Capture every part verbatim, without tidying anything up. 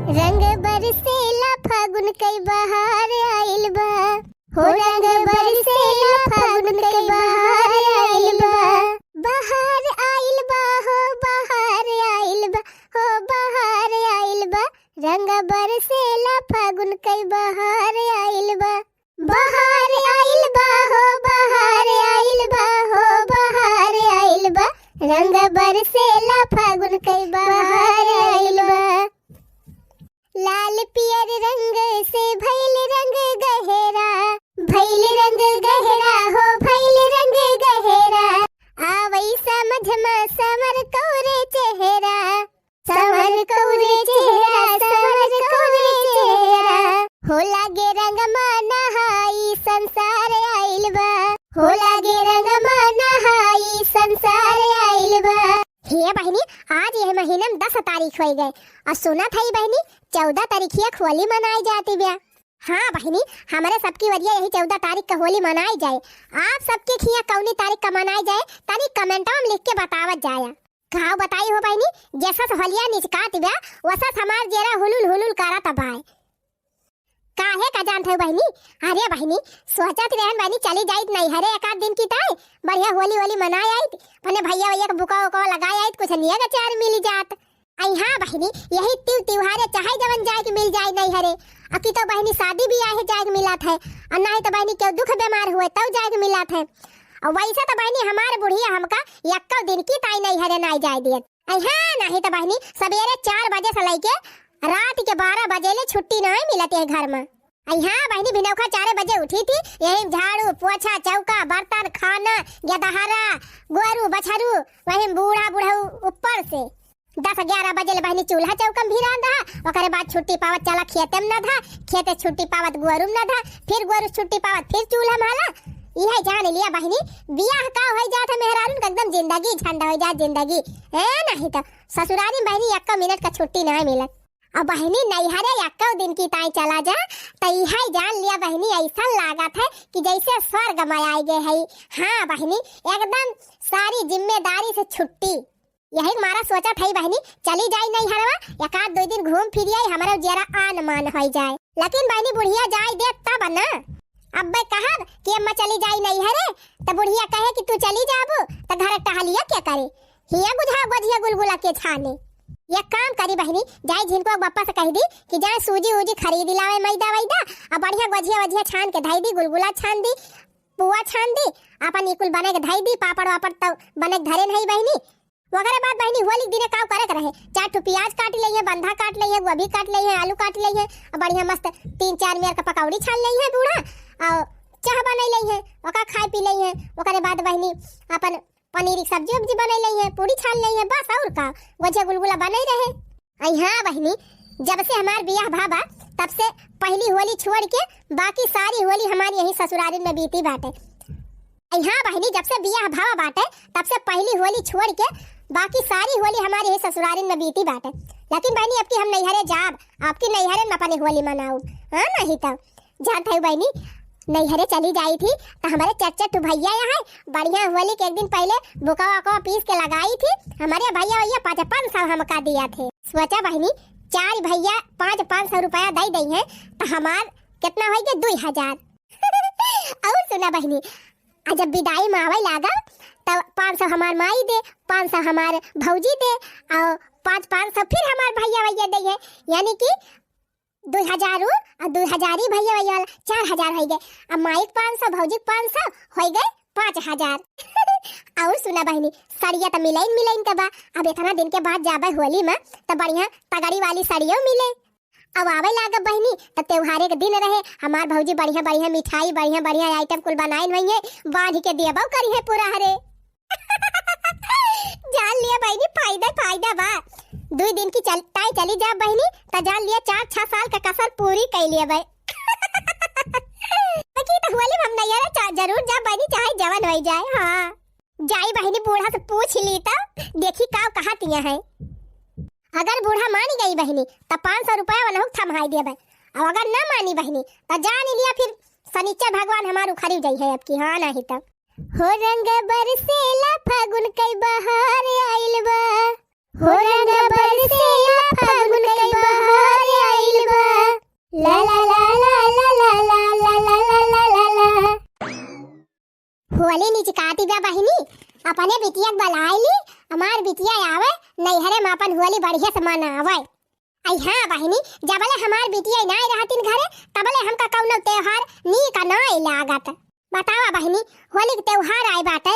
रंग बरसेला फागुन कई बहार आइल बा। हो रंग बरसेला फागुन कई बहार आइल बा। बहार आइल बा, हो बहार आइल बा, हो बहार आइल बा। रंग बरसेला फागुन कई बहार आइल बा। बहार आइल बा हो, बहार आइल बा हो, बहार आइल बा। रंग बरसेला फागुन कई बहार आइल बा। लाल पियर रंग से भइल रंग गहरा, भइल रंग गहरा हो, भइल रंग गहरा। आवई समझ मा संवर कउरे चेहरा, संवर कउरे चेहरा, संवर कउरे चेहरा। हो लागे रंगमा नहाई संसार आइल बा, हो लागे रंगमा नहाई संसार आइल बा। हे बहिनी, आज यह महीना में दस तारीख होइ गए और सुनत हई बहिनी, चउदह तारीखिया क होली मनाई जाती ब्या। हाँ बहिनी, हमरे सबकी वरिया यही चउदह तारीख का होली मनाई जाए। आप सबके खिया कउनी तारीख का मनाई जाए, तनी comment मा लिख के बतावत जाया। काव बताई हो बहिनी, जैसा से होलिया निचकात बा, वैसा से हमार जेरा हुलुल हुलुल करत बाय। काहे का जानत हो बहिनी? अरे बहिनी, सोचत रहन बहिनी, चली जाइत नैहरे एक आध दिन की ताई, बढ़िया होली वोली मनाए आइत, अपने भैया वैया के बुका उका लगाए आइत, कुछ नियग अचार मिली जात। आई हाँ बहिनी, यही तिउ तिउहारे चाहे जवन जाए के मिल जाए नैहरे। अकी तो बहिनी शादी बियाहे जाए के मिलत है, और नाही तो बहिनी केहू दुख बीमार हुए तब जाए के मिलत है। और वैसे तो बहिनी हमार बुढ़िया हमका यक्को दिन की ताई नैहरे नाही जाए दियत। आई हाँ, नाही तो बहिनी सबेरे चार बजे से लइके रात के बारह बजे ले छुट्टी नाही मिलत है घर में। आई हाँ बहिनी, भिनौखा चारे बजे उठी थी, यही झाड़ू, पोछा, चौका, बर्तन, खाना, गेदहरा, गोरू, बछरू, वही बूढ़ा बुढ़ऊ ऊपर से दस ग्यारह बजे ले बहिनी चूल्हा चौका में भिरान रहा, ओकरे बाद छुट्टी पावत चला खेते में नधा, खेते छुट्टी पावत गोरू में नधा, फिर गोरू छुट्टी पावत फिर चूल्हा में हाला। इहे जान लिया बहिनी, बियाह का होइ जात है मेहरारून का एकदम जिंदगी झंड होइ जात जिंदगी। ए नाही तो ससुरारी में बहिनी एक्को मिनट का छुट्टी नाही मिलत। अब बहिनी नैहरे एक्को दिन की ताई चला जा, त इहे जान लिया बहिनी, ऐसा लागत है कि जैसे स्वर्ग में आए गए है। हाँ बहिनी, एकदम सारी जिम्मेदारी से छुट्टी। यही मारा सोचत हई बहिनी, चली जाई नैहरवा, एक आध दुइ दिन घूम फिर आई, हमरो जेरा आन मान होइ जाए। लेकिन बहिनी बुढ़िया जाए दे तब न। अब्बे कहब कि अम्मा चली जाई नैहरे, त बुढ़िया कहे कि तू चली जाबू, त घर टहलिया के करे? हिया गुझा गोझिया गुलगुला के छाने। एक काम करी बहिनी, जाई झिनको बप्पा से कह दी कि जाए सूजी उजी खरीद लावे, मैदा वैदा, आ बढ़िया गोझिया वझिया छान के धई दी, गुलगुला छान दी, पुआ छान दी, अपन ई कुल बने के धई दी, पापड़ वापड़ तो बने के धरे नहीं बहिनी। ओकरे बाद बहिनी होली के दिने काव करे के रहे, चार ठो प्याज काट लइहे, बंधा काट लइहे, गोभी काट लइहे, आलू काट लइहे, और बढ़िया मस्त तीन चार मेर के पकौड़ी छान लइहे बूढ़ा, और चाह बनाई लइहे, ओका खाए पी लइहे। ओकरे बाद बहिनी अपन पनीर की सब्जी उब्जी बनाई लइहे, पूरी छान लइहे, बस और का, गोझिया गुलगुला बनाई रहे। आई हाँ बहिनी, जब से हमार बियाह भा बा, तब से पहली होली छोड़ के बाकी सारी होली हमारी यही ससुरारिन में बीती बाटे। आई हाँ बहिनी, जब से बियाह भा बाटे, तब से पहली होली छोड़ के बाकी सारी होली हमारी यही ससुरारिन में बीती बाटे। लेकिन बहिनी, अब की हम नैहरे जाब, अब की नैहरे में अपने होली मनाउब। हाँ, नहीं तो जानत हई बहिनी, नैहरे चली जाई थी, त हमरे चार चार ठो भैया यहाँ है, बढ़िया होली के एक दिन पहले बुकवा उकवा पीस के लगाई थी, हमरे भैया वैया पाँच पाँच सौ हमका दिया थे। सोचा बहिनी, चार भैया पाँच पाँच सौ रुपया दे दई हैं, त हमार कितना होई गए? दुई हजार। और सुना बहिनी, आ जब विदाई में आवे लागब, त पाँच सौ हमार माई दे, पाँच सौ हमार भौजी दे, और पाँच पाँच सौ फिर हमार भैया वैया दे हैं, यानी कि दुई हजार उ, आ दुई हजार ही भैया वैया वाला, चार हजार होइ गए। अब माई के पाँच सौ, भौजी के पाँच सौ, होइ गए पाँच हजार। और सुना बहिनी, सड़िया त मिलइन मिलइन के बा। अब इतना दिन के बाद जाबे होली में, त बढ़िया तगड़ी वाली सड़ियो मिले। अब आवे लागब बहिनी, त त्योहारे के दिन रहे, हमार भौजी बढ़िया बढ़िया मिठाई, बढ़िया बढ़िया item कुल बनाइन होइहे, बांध के दियबो करिहे पूरा हरे। जान लिया बहिनी, फायदा फायदा बा। दुई दिन की चल, ताई चली जा बहिनी, त जान लिया चार छह साल का कसर पूरी कई लिया बे। बाकी त होली में हम नैहरे चा-, जरूर जा बहिनी, चाहे जवन होई जाए। हाँ, जाई बहिनी, बूढ़ा से पूछ ली त देखी का कहतिया है। अगर बूढ़ा मानी गई बहिनी, त पाँच सौ रुपया वनहु थम्हाई दिया बे। अब अगर ना मानी बहिनी, त जान लिया फिर शनिचर भगवान हमार उखरी जाई है अब की। हाँ, नहीं तब। हो रंग बरसेला फागुन कई बहार आइल बा। हो रंग बरसेला फागुन कई बहार होली निचकाती बा बहिनी, अपने बिटिया के बलाइ ली, हमार बिटिया आवै, नैहरे मा अपन होली बढ़िया से मनावै। अइ हाँ बहिनी, जबले हमार बिटिया नाहीं रहतिन घरे, तबले हमका कउनो त्योहार नीक नाहीं लागत। बतावा बहिनी, होली के त्योहार आइ बाटै,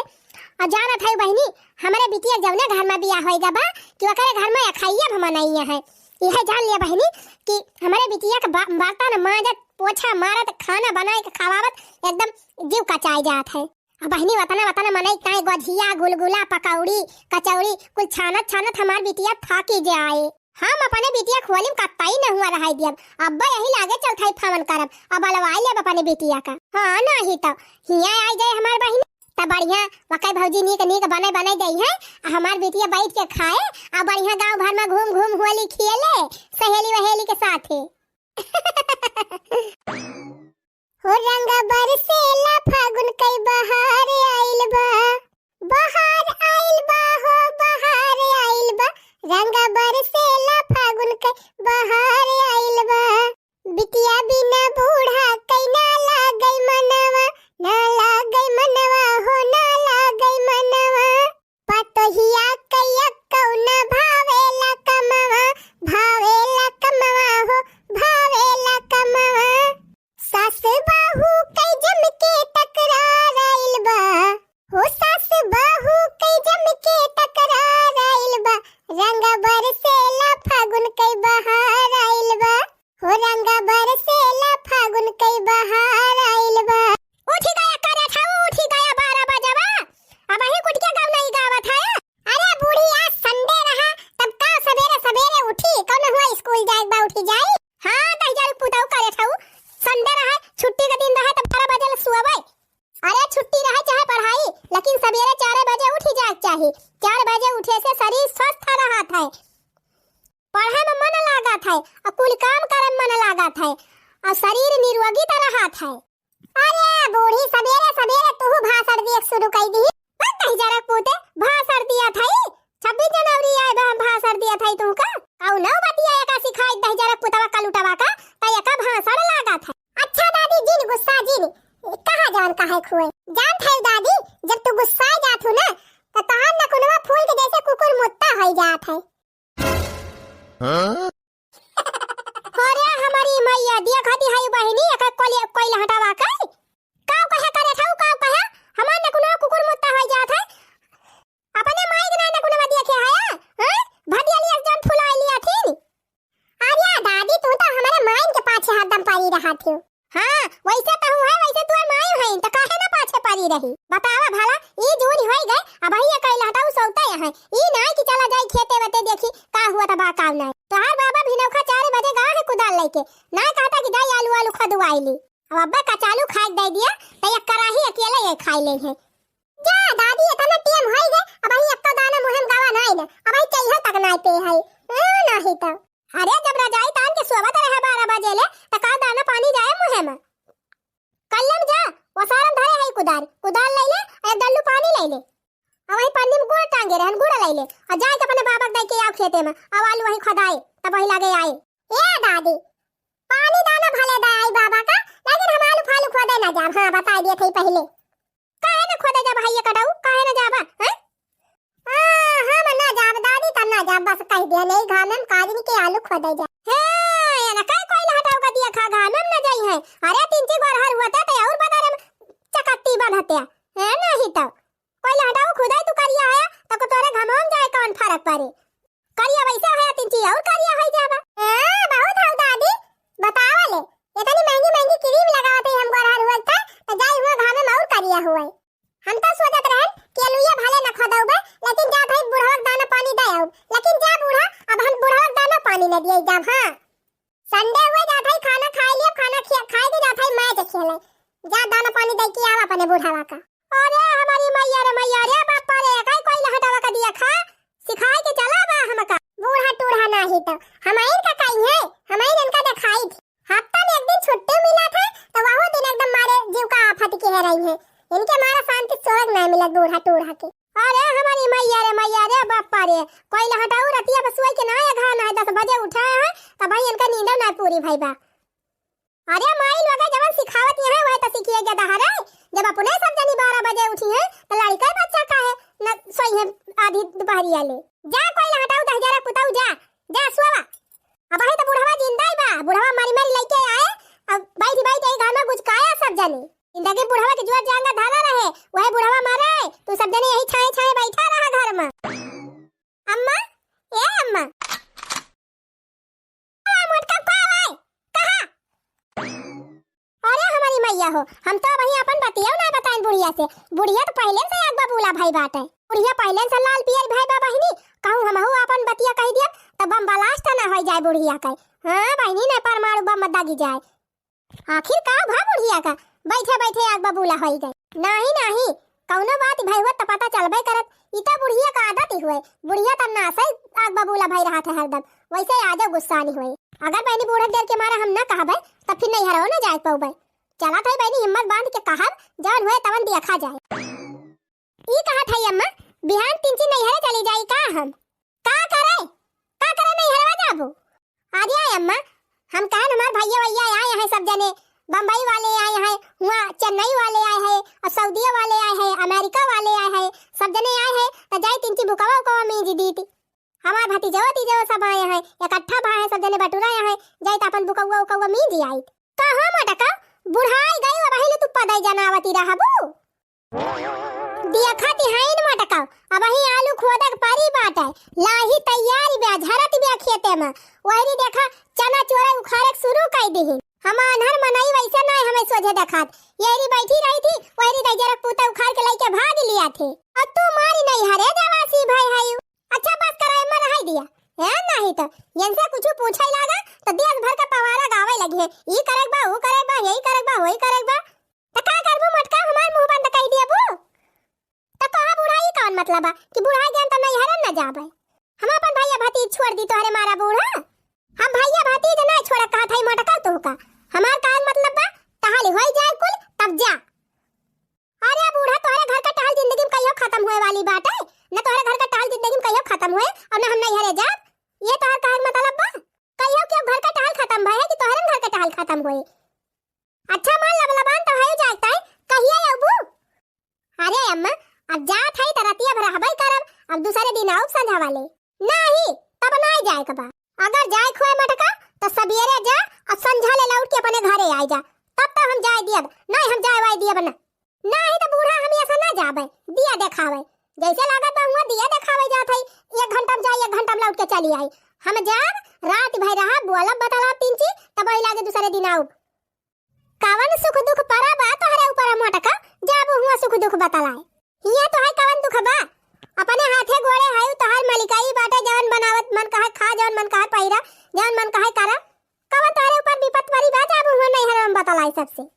अउर जानत हउ बहिनी, हमरे बिटिया जउने घर मा बियाह होइ गा बा, कि ओकरे घर मा अखइया भी मनइया है। इहै जान लिया बहिनी कि हमरे बिटिया के बा-, बर्तन माँजत, पोछा मारत, खाना बनाइ के खवावत एकदम जीव कचाइ जात है। अब बहिनी, वतना वतना मनई ताईं गोझिया, गुलगुला, पकौड़ी, कचौड़ी कुल छानत छानत हमार बिटिया थाकि जाए। हम अपने बिटिया के होली मा कतई न हुआँ रहै दियब। अब्बै यही लागे चौथाई फावन करब। अब अलवाइ लेब अपने बिटिया का। हाँ, नाहीं तौ हियाँ आइ जाए हमार बहिनी, तब बढ़िया वकै भौजी नीक नीक बनै बनै देइहैं, अउ हमार बिटिया बैठ के खाए, अउ बढ़िया गाँव भर मा घूम घूम होली खेले सहेली वहेली के साथे। हो रंग बरसेला फागुन कइ बहार आइल बा, बहार आइल बा हो बहार आइल बा, रंग बरसेला फागुन कइ बहार आइल बा। बिटिया बिना बूढ़ा कइ ना लागै मनवा, ना लागै मनवा हो ना लागै मनवा। पतोहिया कइया कउना भावेला कमवा, भावेला कमवा हो, भावेला कमवा। सास बहू कइ जम के तकरार आइल बा, हो सास बहू कइ जम के तकरार आइल बा। रंग बरसेला फागुन कइ बहार आइल बा, हो रंग बरसेला फागुन कइ बहार आइल बा। उठि गया करे ठाऊ, उठि गया बारह बजवा, अबहीं कुटिया गाँव नाहीं गावत है। अरे बूढ़ी, आज Sunday रहा, तब का सबेरे सबेरे उठी, कउनो हुआँ स्कूल जाए बा उठि जाई। हाँ, दहिजर पुतऊ करे ठाऊ, Sunday रहा, छुट्टी के दिन रहा, तब बारह बजे ले सुअबै। अरे छुट्टी रहे चाहे पढ़ाई, लेकिन सबेरे चार बजे उठि जाए के चाही। चार बजे उठे से शरीर स्वस्थ रहत है, पढ़े मा मन लागत है, अउ कुल काम करे मा मन लागत है, अउ शरीर निरोगी त रहत है। अरे बूढ़ी, सबेरे सबेरे तुहू भाषण दिए के शुरू कइ दिही। बस दहिजर पुते, भाषण दिया था ई। छब्बीस जनवरी आए बा, हम भाषण दिया था ई तुहका। कउनो बतिया एका सिखाई दहिजर पुतवा कलुटवा का, त एका भाषण लागत है। अच्छा दादी, जिन गुस्सा जिन, कहा जान काहे खुए। जानत है दादी, जब तू गुस्सा जात हू ना, त तहार नकुनवा फूल के जैसे कुकुर मुत्ता होइ जात है। हाँ? अरे हमरी मइया, देखत हई बहिनी, एका कोइल, कोइल हटावा के। काउ कहे करे ठाऊ, काउ कहे? हमार नकुनवा कुकुर मुत्ता होइ जात है। अपने माई के नाहीं नकुनवा देखे है, हैं? भदिया लिया जौन फुलाइ लिया थी। अरे दादी, तू तो हमरे माइन के पाछे हरदम परी रहत हू। हाँ, वैसे तहू है, वैसे तोर माई है, त काहे ना पाछे परी रही? बतावा भला, ई जून होइ गए, अबहीं ये कइला हटाऊ सौते हैं। ई नाई कि चला जाई खेते वेते देखी का हुआ त बा का नाई। तोहार बाबा भिनौखा चार बजे गा है कुदाल लइके, नाई कहता कि जाई आलू आलू खदुआई ली। अब अब्बे कचालू खाए दे दिया, त एक कराही अकेले ये खाई ले है। जा दादी, एतना टेम होइ गए, अबहीं एक्को दाना मुँहे मा गवा नाई ना, अबहीं चइहा तक नाई पे है। ए, नाहीं त। अरे, जब रजाई तान के सोवत रहे बारह बजे ले, त का दाना पानी जाए मुँहे मा? कल्लम जा, ओसारम धरे हई कुदार, कुदार लइले, अउ एक डल्लू पानी लइले। अउ वही पन्नी मा गुड़ टांगे रहन, गुड़ लइले, अउ जाए के अपने बाबा के दे के आउ खेते मा, अउ आलू वही खदाए, तब वही लागे आए। ए दादी, पानी दाना भले दे आई बाबा का, लेकिन हम आलू फालू खोदे ना जाब, हाँ, बताइ दिए थे पहिले। काहे ना खोदे जाबा हइये कटाऊ, काहे ना जाबा, हैं? आ, हम ना जाब दादी, त ना जाब, बस कहि दिया नहीं, घामे मा काजनी के आलू खोदे जा। हे, ये ना काहे कोइला हटाऊ का दिया खा, घामे मा ना जाई है। अरे, तीन ची गोरहर हुआ थे, त अउर बदरे मा चकत्ती बढ़ते। हे, नाहीं त। कोइला हटाऊ खुदाई तू करिया है, त को तोरे घामे मा जाए कौन फरक परे? करिया वैसे है, तीन ची अउर करिया होइ जाबा। ए, बहुत हऊ दादी, बतावा ले। एतनी महंगी महंगी cream लगावत हई हम गोरहर हुआ था, त जाई हुआ घामे मा अउर करिया हुआ। हम त सोचत रहन कि अलुइया भले न खोदउबे, लेकिन जा भाई बुढ़वा के दाना पानी दे आउब। लेकिन जा बूढ़ा, अब हम बुढ़वा के दाना पानी न दिए जाब, हाँ। Sunday हुए जात हई, खाना खाए लिए, खाना खिया, खाए के जात हई match खेले। जा दाना पानी दे के आवा अपने बुढ़वा का। अरे हमरी मइया रे मइया रे बापा रे, काहे कोइला हटावा का दिया खा? सिखाए के चला बा हमका। बूढ़ा टूढ़ा नाही तो, हमइन का कही है, हमइन इनका देखाई थी। हफ्ता मा एक दिन छुट्टी मिला था, त वहू दिन एकदम मारे जीव का आफत के रही है। इनके मारा शांति सोवक ना मिलत बूढ़ा टूढ़ा के। अरे हमरी मइया रे मइया रे बापा रे, कोइला हटाऊ रतिया बसुआई के ना अघान है, दस बजे उठा है, तब भाई इनका नींद ना पूरी भई बा। अरे माई लोग जवन सिखावत हैं, वह तो सीखिए गया दहाड़े। जब अपने सब जनी बारह बजे उठी हैं, तो लड़का बच्चा काहे न सोई है आधी दोपहरिया ले? जा कोई ना हटाऊ, दहिजरा पुताऊ, जा, जा सोवा। अबही तो बुढ़वा जिंदा ही बा, बुढ़वा मारी मारी लइके आए, अब बैठ बैठ यही घर में गुचकाया सब जने। जिंदगी बुढ़वा के जुआ जांगा धारा रहे, वह बुढ़वा मारे, तू सब जने यही छाए छाए बैठा रहा घर में। अम्मा, ए अम्मा। आ, मोटका का आवाज? कहाँ? अरे हमारी मैया हो, हम तो अबही अपन बतिया ना बताइन बुढ़िया से। बुढ़िया तो पहले से आग बबूला भई बाटे। बुढ़िया पहले से लाल पियर भई बा बहिनी, कहूँ हमहू अपन बतिया कह दिया, तब बम blast ना होई जाए बुढ़िया के। हाँ बहिनी, ने परमाणु बम दागी जाए। आखिर का भा बुढ़िया का? बैठे बैठे आग बबूला होई गई। नाही नाही, कौनो बात भई हुआ त पता चलबे करत। ई त बुढ़िया का आदत ही हुए, बुढ़िया त नासे आग बबूला भई रहत है हरदम, वैसे आजो गुस्सा नहीं हुए। अगर बहनी बूढ़ा देर के मारा हम ना कहबे त फिर नैहरो ना जाए पौबे। चलत है बहनी, हिम्मत बांध के कहब, जवन हुए तवन देखा जाए। ई कहत हई अम्मा, बिहान तिनची नैहरे चली जाई का हम? का करे? का करे नैहरवा जाबू? अरे अम्मा, हम कहन हमार भैया वैया आए हैं सब जने, बम्बई वाले आए हैं, हुआ चेन्नई वाले आए हैं, और सऊदिया वाले आए हैं, अमेरिका वाले आए हैं, सब जने आए हैं, त जाई तिनची बुकवा उकवा मींज दीती। हमार भतीजवा तीजवा सब आए हैं, इकट्ठा भा है सब जने बटुरा आए हैं, जाई त अपन बुकवा उकवा मींज आई। कहो मोटका, बुढ़ाई गई, अबही ले तू पदई जनावती रहबू? देखत हईन मोटका, अबही आलू खोदे के परी बाटे, लाही तैयारी बा, झरत बा खेते में। वहरी देखा, चना चोरे उखाड़े के शुरू कई दिहिन। हम आन्हर मनई वैसे नाय हमें सोझे देखात। यहरी बैठी रही थी, वहरी दहिजरा पूता उखाड़ के लइके भाग लिया थे। और तू मारी नैहरे जावासी भई हयू। अच्छा बस करा, एम्मा रहाई दिया। ए, नाही तो, इनसे कुछ पूछे लागा, तो देश भर का पवारा गावे लगी है। ई करेक बा, ऊ करेक बा, यही करेक बा, वही करेक बा। त का करबू मोटका, हमार मुंह बंद कई दियबू? त कहा बुढ़ाई कौन मतलब बा कि बुढ़ाई गन त नैहरन न जाबे? हम अपन भैया भतीज छोड़ दी तोहरे मारा बूढ़ा? हम भैया भतीज ना छोड़ा कहत हई मोटका तोहका। हमार का मतलब बा, तहाली होई जाए कुल तब जा। अरे बूढ़ा, तोहरे घर का टहल जिंदगी में कहियो खत्म होए वाली बाटे? न तोहरे घर का टहल जिंदगी में कहियो खत्म होए और न हम नैहरे जाब। ये तोहर कहे के मतलब बा? कहियो के घर का टहल खत्म भए कि तोहरे घर का टहल खत्म होए? अच्छा मान लब लबान तो है जाए ताई, कहिए अबू? अरे अम्मा, अब जात हई त रतिया भर रहबई करब, अब दूसरे दिन आउब संझा वाले। नाही, तब नाही जाए के बा। अगर जाए के होए मोटका, त सबेरे जा और संझा ले लौट के अपने घरे आए जा, तब तो हम जाए दियब, नाही हम जाए वाए दियब ना। नाही त बूढ़ा हम ऐसा ना जाबे, दिया देखावे। जैसे लागत बा हुआ दिया देखावे जात हई, एक घंटा में जाए, एक घंटा में लौट के चली आई। हम जाब, रात भर रहा, बोलब बतलाब तिनची, तब वही लागे दूसरे दिन आउब। कवन सुख दुख परा बा तोहरे ऊपर मोटका, जाबू हुआ सुख दुख बतलाए। हियां तोहार कवन दुख बा? अपने हाथे गोड़े हयू, तोहार मलिकाई बाटे, जवन बनावत मन कहे खा, जवन मन कहे पहिरा, जवन मन कहे करा। कवन तोहरे ऊपर विपत परी बा, जाबू हुआ नैहर में बतलाए सबसे।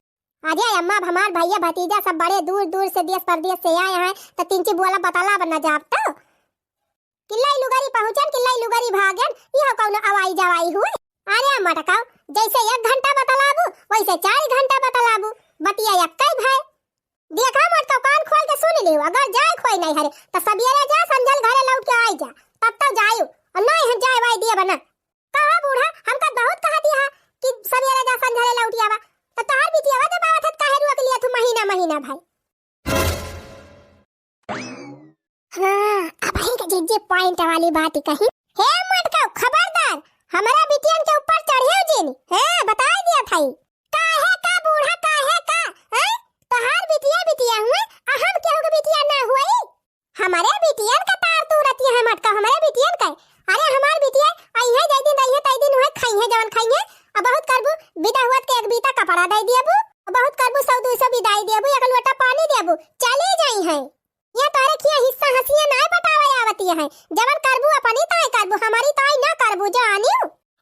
अरे अम्मा, अब हमार भैया भतीजा सब बड़े दूर दूर से देश परदेश से आए हैं, त तिनची बोला बतलाब न जाब तो। किल्लाई लुगरी पहुँचन, किल्लाई लुगरी भागन, इहो कौनो अवाई जवाई हुए? अरे मटकाओ, जैसे एक घंटा बतलाबू, वैसे चार घंटा बतलाबू, बतिया एक्कै भाई। देखा मटकाओ, कान खोल के सुन लियो, अगर जाए खोई नहीं हरे, त सबेरे जा, संझल घरे लौट के आई जा, तब तो जायु, और नहीं हम जाए वाई दिए बना। कहा बूढ़ा, हमका बहुत कहती हा कि सबेरे जा, संझले लौट आवा, त तोहार बिटियावा जब आवत है, त काहे रुआ के लिया तू महीना महीना भाई? हाँ, अबही के जिज्जी point वाली बात ही कही। हे मटकाऊ, खबरदार, हमरा बिटियन के ऊपर चढ़ियो जिन। हाँ, बताई दिया थाई। काहे का बूढ़ा, काहे का? हैं? तोहार बिटिया बिटिया हुए, आ हम केहू के बिटिया ना हुई? हमरे बिटियन का तार तू रतिया है मटका, हमरे बिटियन का। अरे हमार बिटिया, अइहे जै दिन रहिहे तै दिन हुए, खइहे जवन खइहे। अब बहुत करबू, बिदा हुअत के एक बीता कपड़ा दे दियबू, अब बहुत करबू, सौ दुई सौ बिदाई दियबू, एक लोटा पानी दियबू, चली जाई है। ये तोहरे खिया हिस्सा हंसिया नाय पटावे आवती है। जवन करबू अपनी ताई करबू, हमारी ताई ना करबू, जानियो।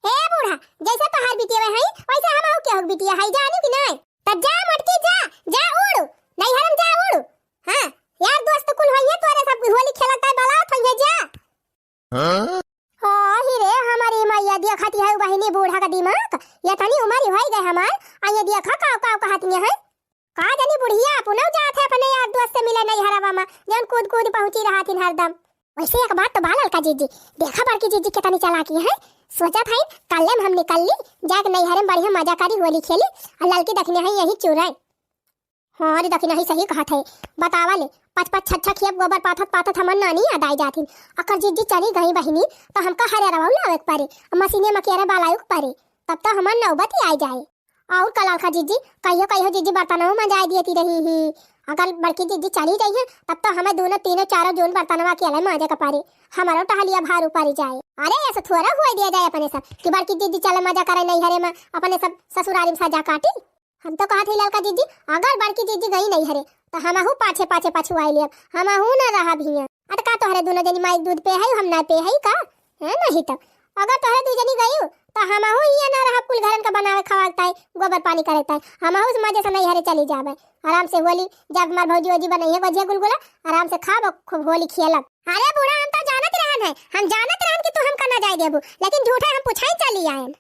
हे बूढ़ा, जैसे तोहार बिटिया है, वैसे हमहू केहू बिटिया है, जानियो कि नाय? त जा मोटकी जा, जा उड़, नैहरम जा उड़। हाँ, यार दोस्त कुल होइए तोरे सब होली खेलत है, बलात होइए जा। हाँ? हाँ, ही रे, हमारी मैया देखती है बहिनी बूढ़ा का दिमाग, ये तनी उम्र ही होई गए हमार, आ ये देखा काव काव कहती है। का जानी बुढ़िया अपनो जात है अपने यार दोस्त से मिले नैहरवा में, जौन कूद कूद पहुंची रहथिन हरदम। वैसे एक बात तो बा ललका जीजी, देखा बड़की जीजी कितनी चालाकी है, सोचत है काल्हे में हम निकल ली, जाके नैहरे में बढ़िया मजा करी, होली खेली, और ललकी दखिनही यही चुराई। हाँ रे दखिनही, सही कहत है। बतावा ले, पच पच छच्छा खियब गोबर पाथत पाथत हमर नानी याद आई जाथिन। अगर जिज्जी चली गई बहिनी, तो हमका हरे रवाऊ लावे के परे, मशीने मकेरे बालायु के परे, तब तो हमर नौबत ही आई जाए। और का ललका जिज्जी, कहियो कहियो जिज्जी बर्तनों में जाए दियती रही ही। अगर बड़की जिज्जी चली जाई है, तब तो हमें दोनों तीनों चारों जून बर्तनवा के अलग माजे के परे, हमारो टहलिया भार ऊपर ही जाए। अरे ऐसे थोड़ा हुआ दिया जाए अपने सब कि बड़की जिज्जी चले मजा करे नैहरे में, अपने सब ससुरारी में सजा काटी। हम तो कहत ही ललका जिज्जी, अगर बड़की जिज्जी गई नैहरे, तो हमहू पाछे पाछे पछुआई लियब, हमहू न रहब हियां। अत का तोहरे दोनों जनी माई दूध पे है, हम ना पे है का? है नहीं तो। अगर तोहरे दू जनी गई, तो हमहू हियां ना रहब, कुल घरन का बनावे खावा ताई, गोबर पानी करे ताई, हमहू से मजे से नैहरे चली जाबे। आराम से होली, जब हमार भौजी वौजी बनई है गोझिया गुलगुला, आराम से खाब, खूब होली खेलब। अरे बूढ़ा, हम तो जानत रहन है, हम जानत रहन कि तू हमका ना जाए देबू, लेकिन झूठे हम पूछाई चली आयन।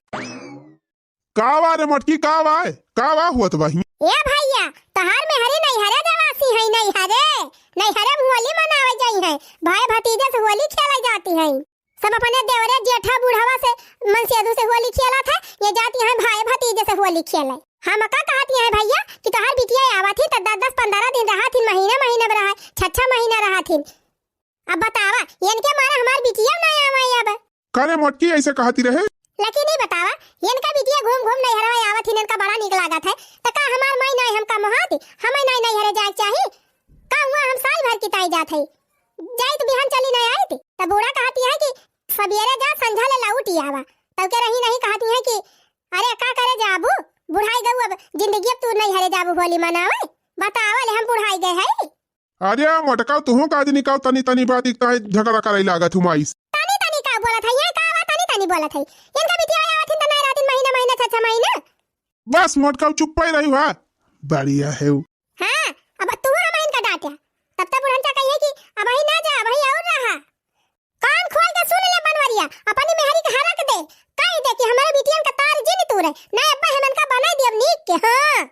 का बा रे मोटकी, का बा? का बा हुअत बा ही? ए भैया, तोहार मेहरी नैहरे जवासी है, नैहरे, नैहरे में होली मनावे जाई है, भाई भतीजे से होली खेले जाती है। सब अपने देवरे जेठा बूढ़वा से मनसेधु से होली खेलत है, ये जाती है भाई भतीजे से होली खेले। हम का कहती है भैया कि तोहार बिटिया आवत ही तो दस दस पन्द्रह दिन रहा थी, महीना महीना में रहा, छह छह महीना रहा थी। अब बतावा, इनके मारे हमार बिटिया ना आवे अब। करे मोटकी ऐसे कहती रहे। लेकिन ई बतावा, इनका बिटिया घूम घूम नैहरवा आवत ही, इनका बड़ा नीक लागत है, त का हमार माई नाई हमका मोहाती, हमें नाई नैहरे जाए के चाही? का हुआ हम साल भर की ताई जात है, जाई तो बिहान चली ना आई थी। त बूढ़ा कहती है कि सवेरे जा संझा ले लौट ही आवा, तब के रही नहीं कहती है कि अरे का करे जाबू, बुढ़ाई गऊ अब जिंदगी, अब तू नैहरे जाबू होली मनावे, बतावा ले हम बुढ़ाई गए है। अरे मोटका, तुहू का आदमी का तनी तनी बात काहे झगड़ा करे लागत हूँ माई से? तनी तनी का बोलत है, ये का बा तनी तनी बोलत है? इनका बिटिया आवत हिन त नहीं रहतिन महीना महीना, छह छह महीना। बस मोटका, चुप्पे रही हुआ। बढ़िया है उ। हाँ, अब तू हम इनका डांट्या। तब तक बुढ़नचा कहिए कि अबही ना जा, अबही और रहा। कान खोल के सुन ले बनवरिया, अपनी मेहरी के हरक दे, कह दे कि हमारे बिटियन का तार जिन तूरे, ना अब्बा हम इनका बनाई दियब नीक के, हाँ।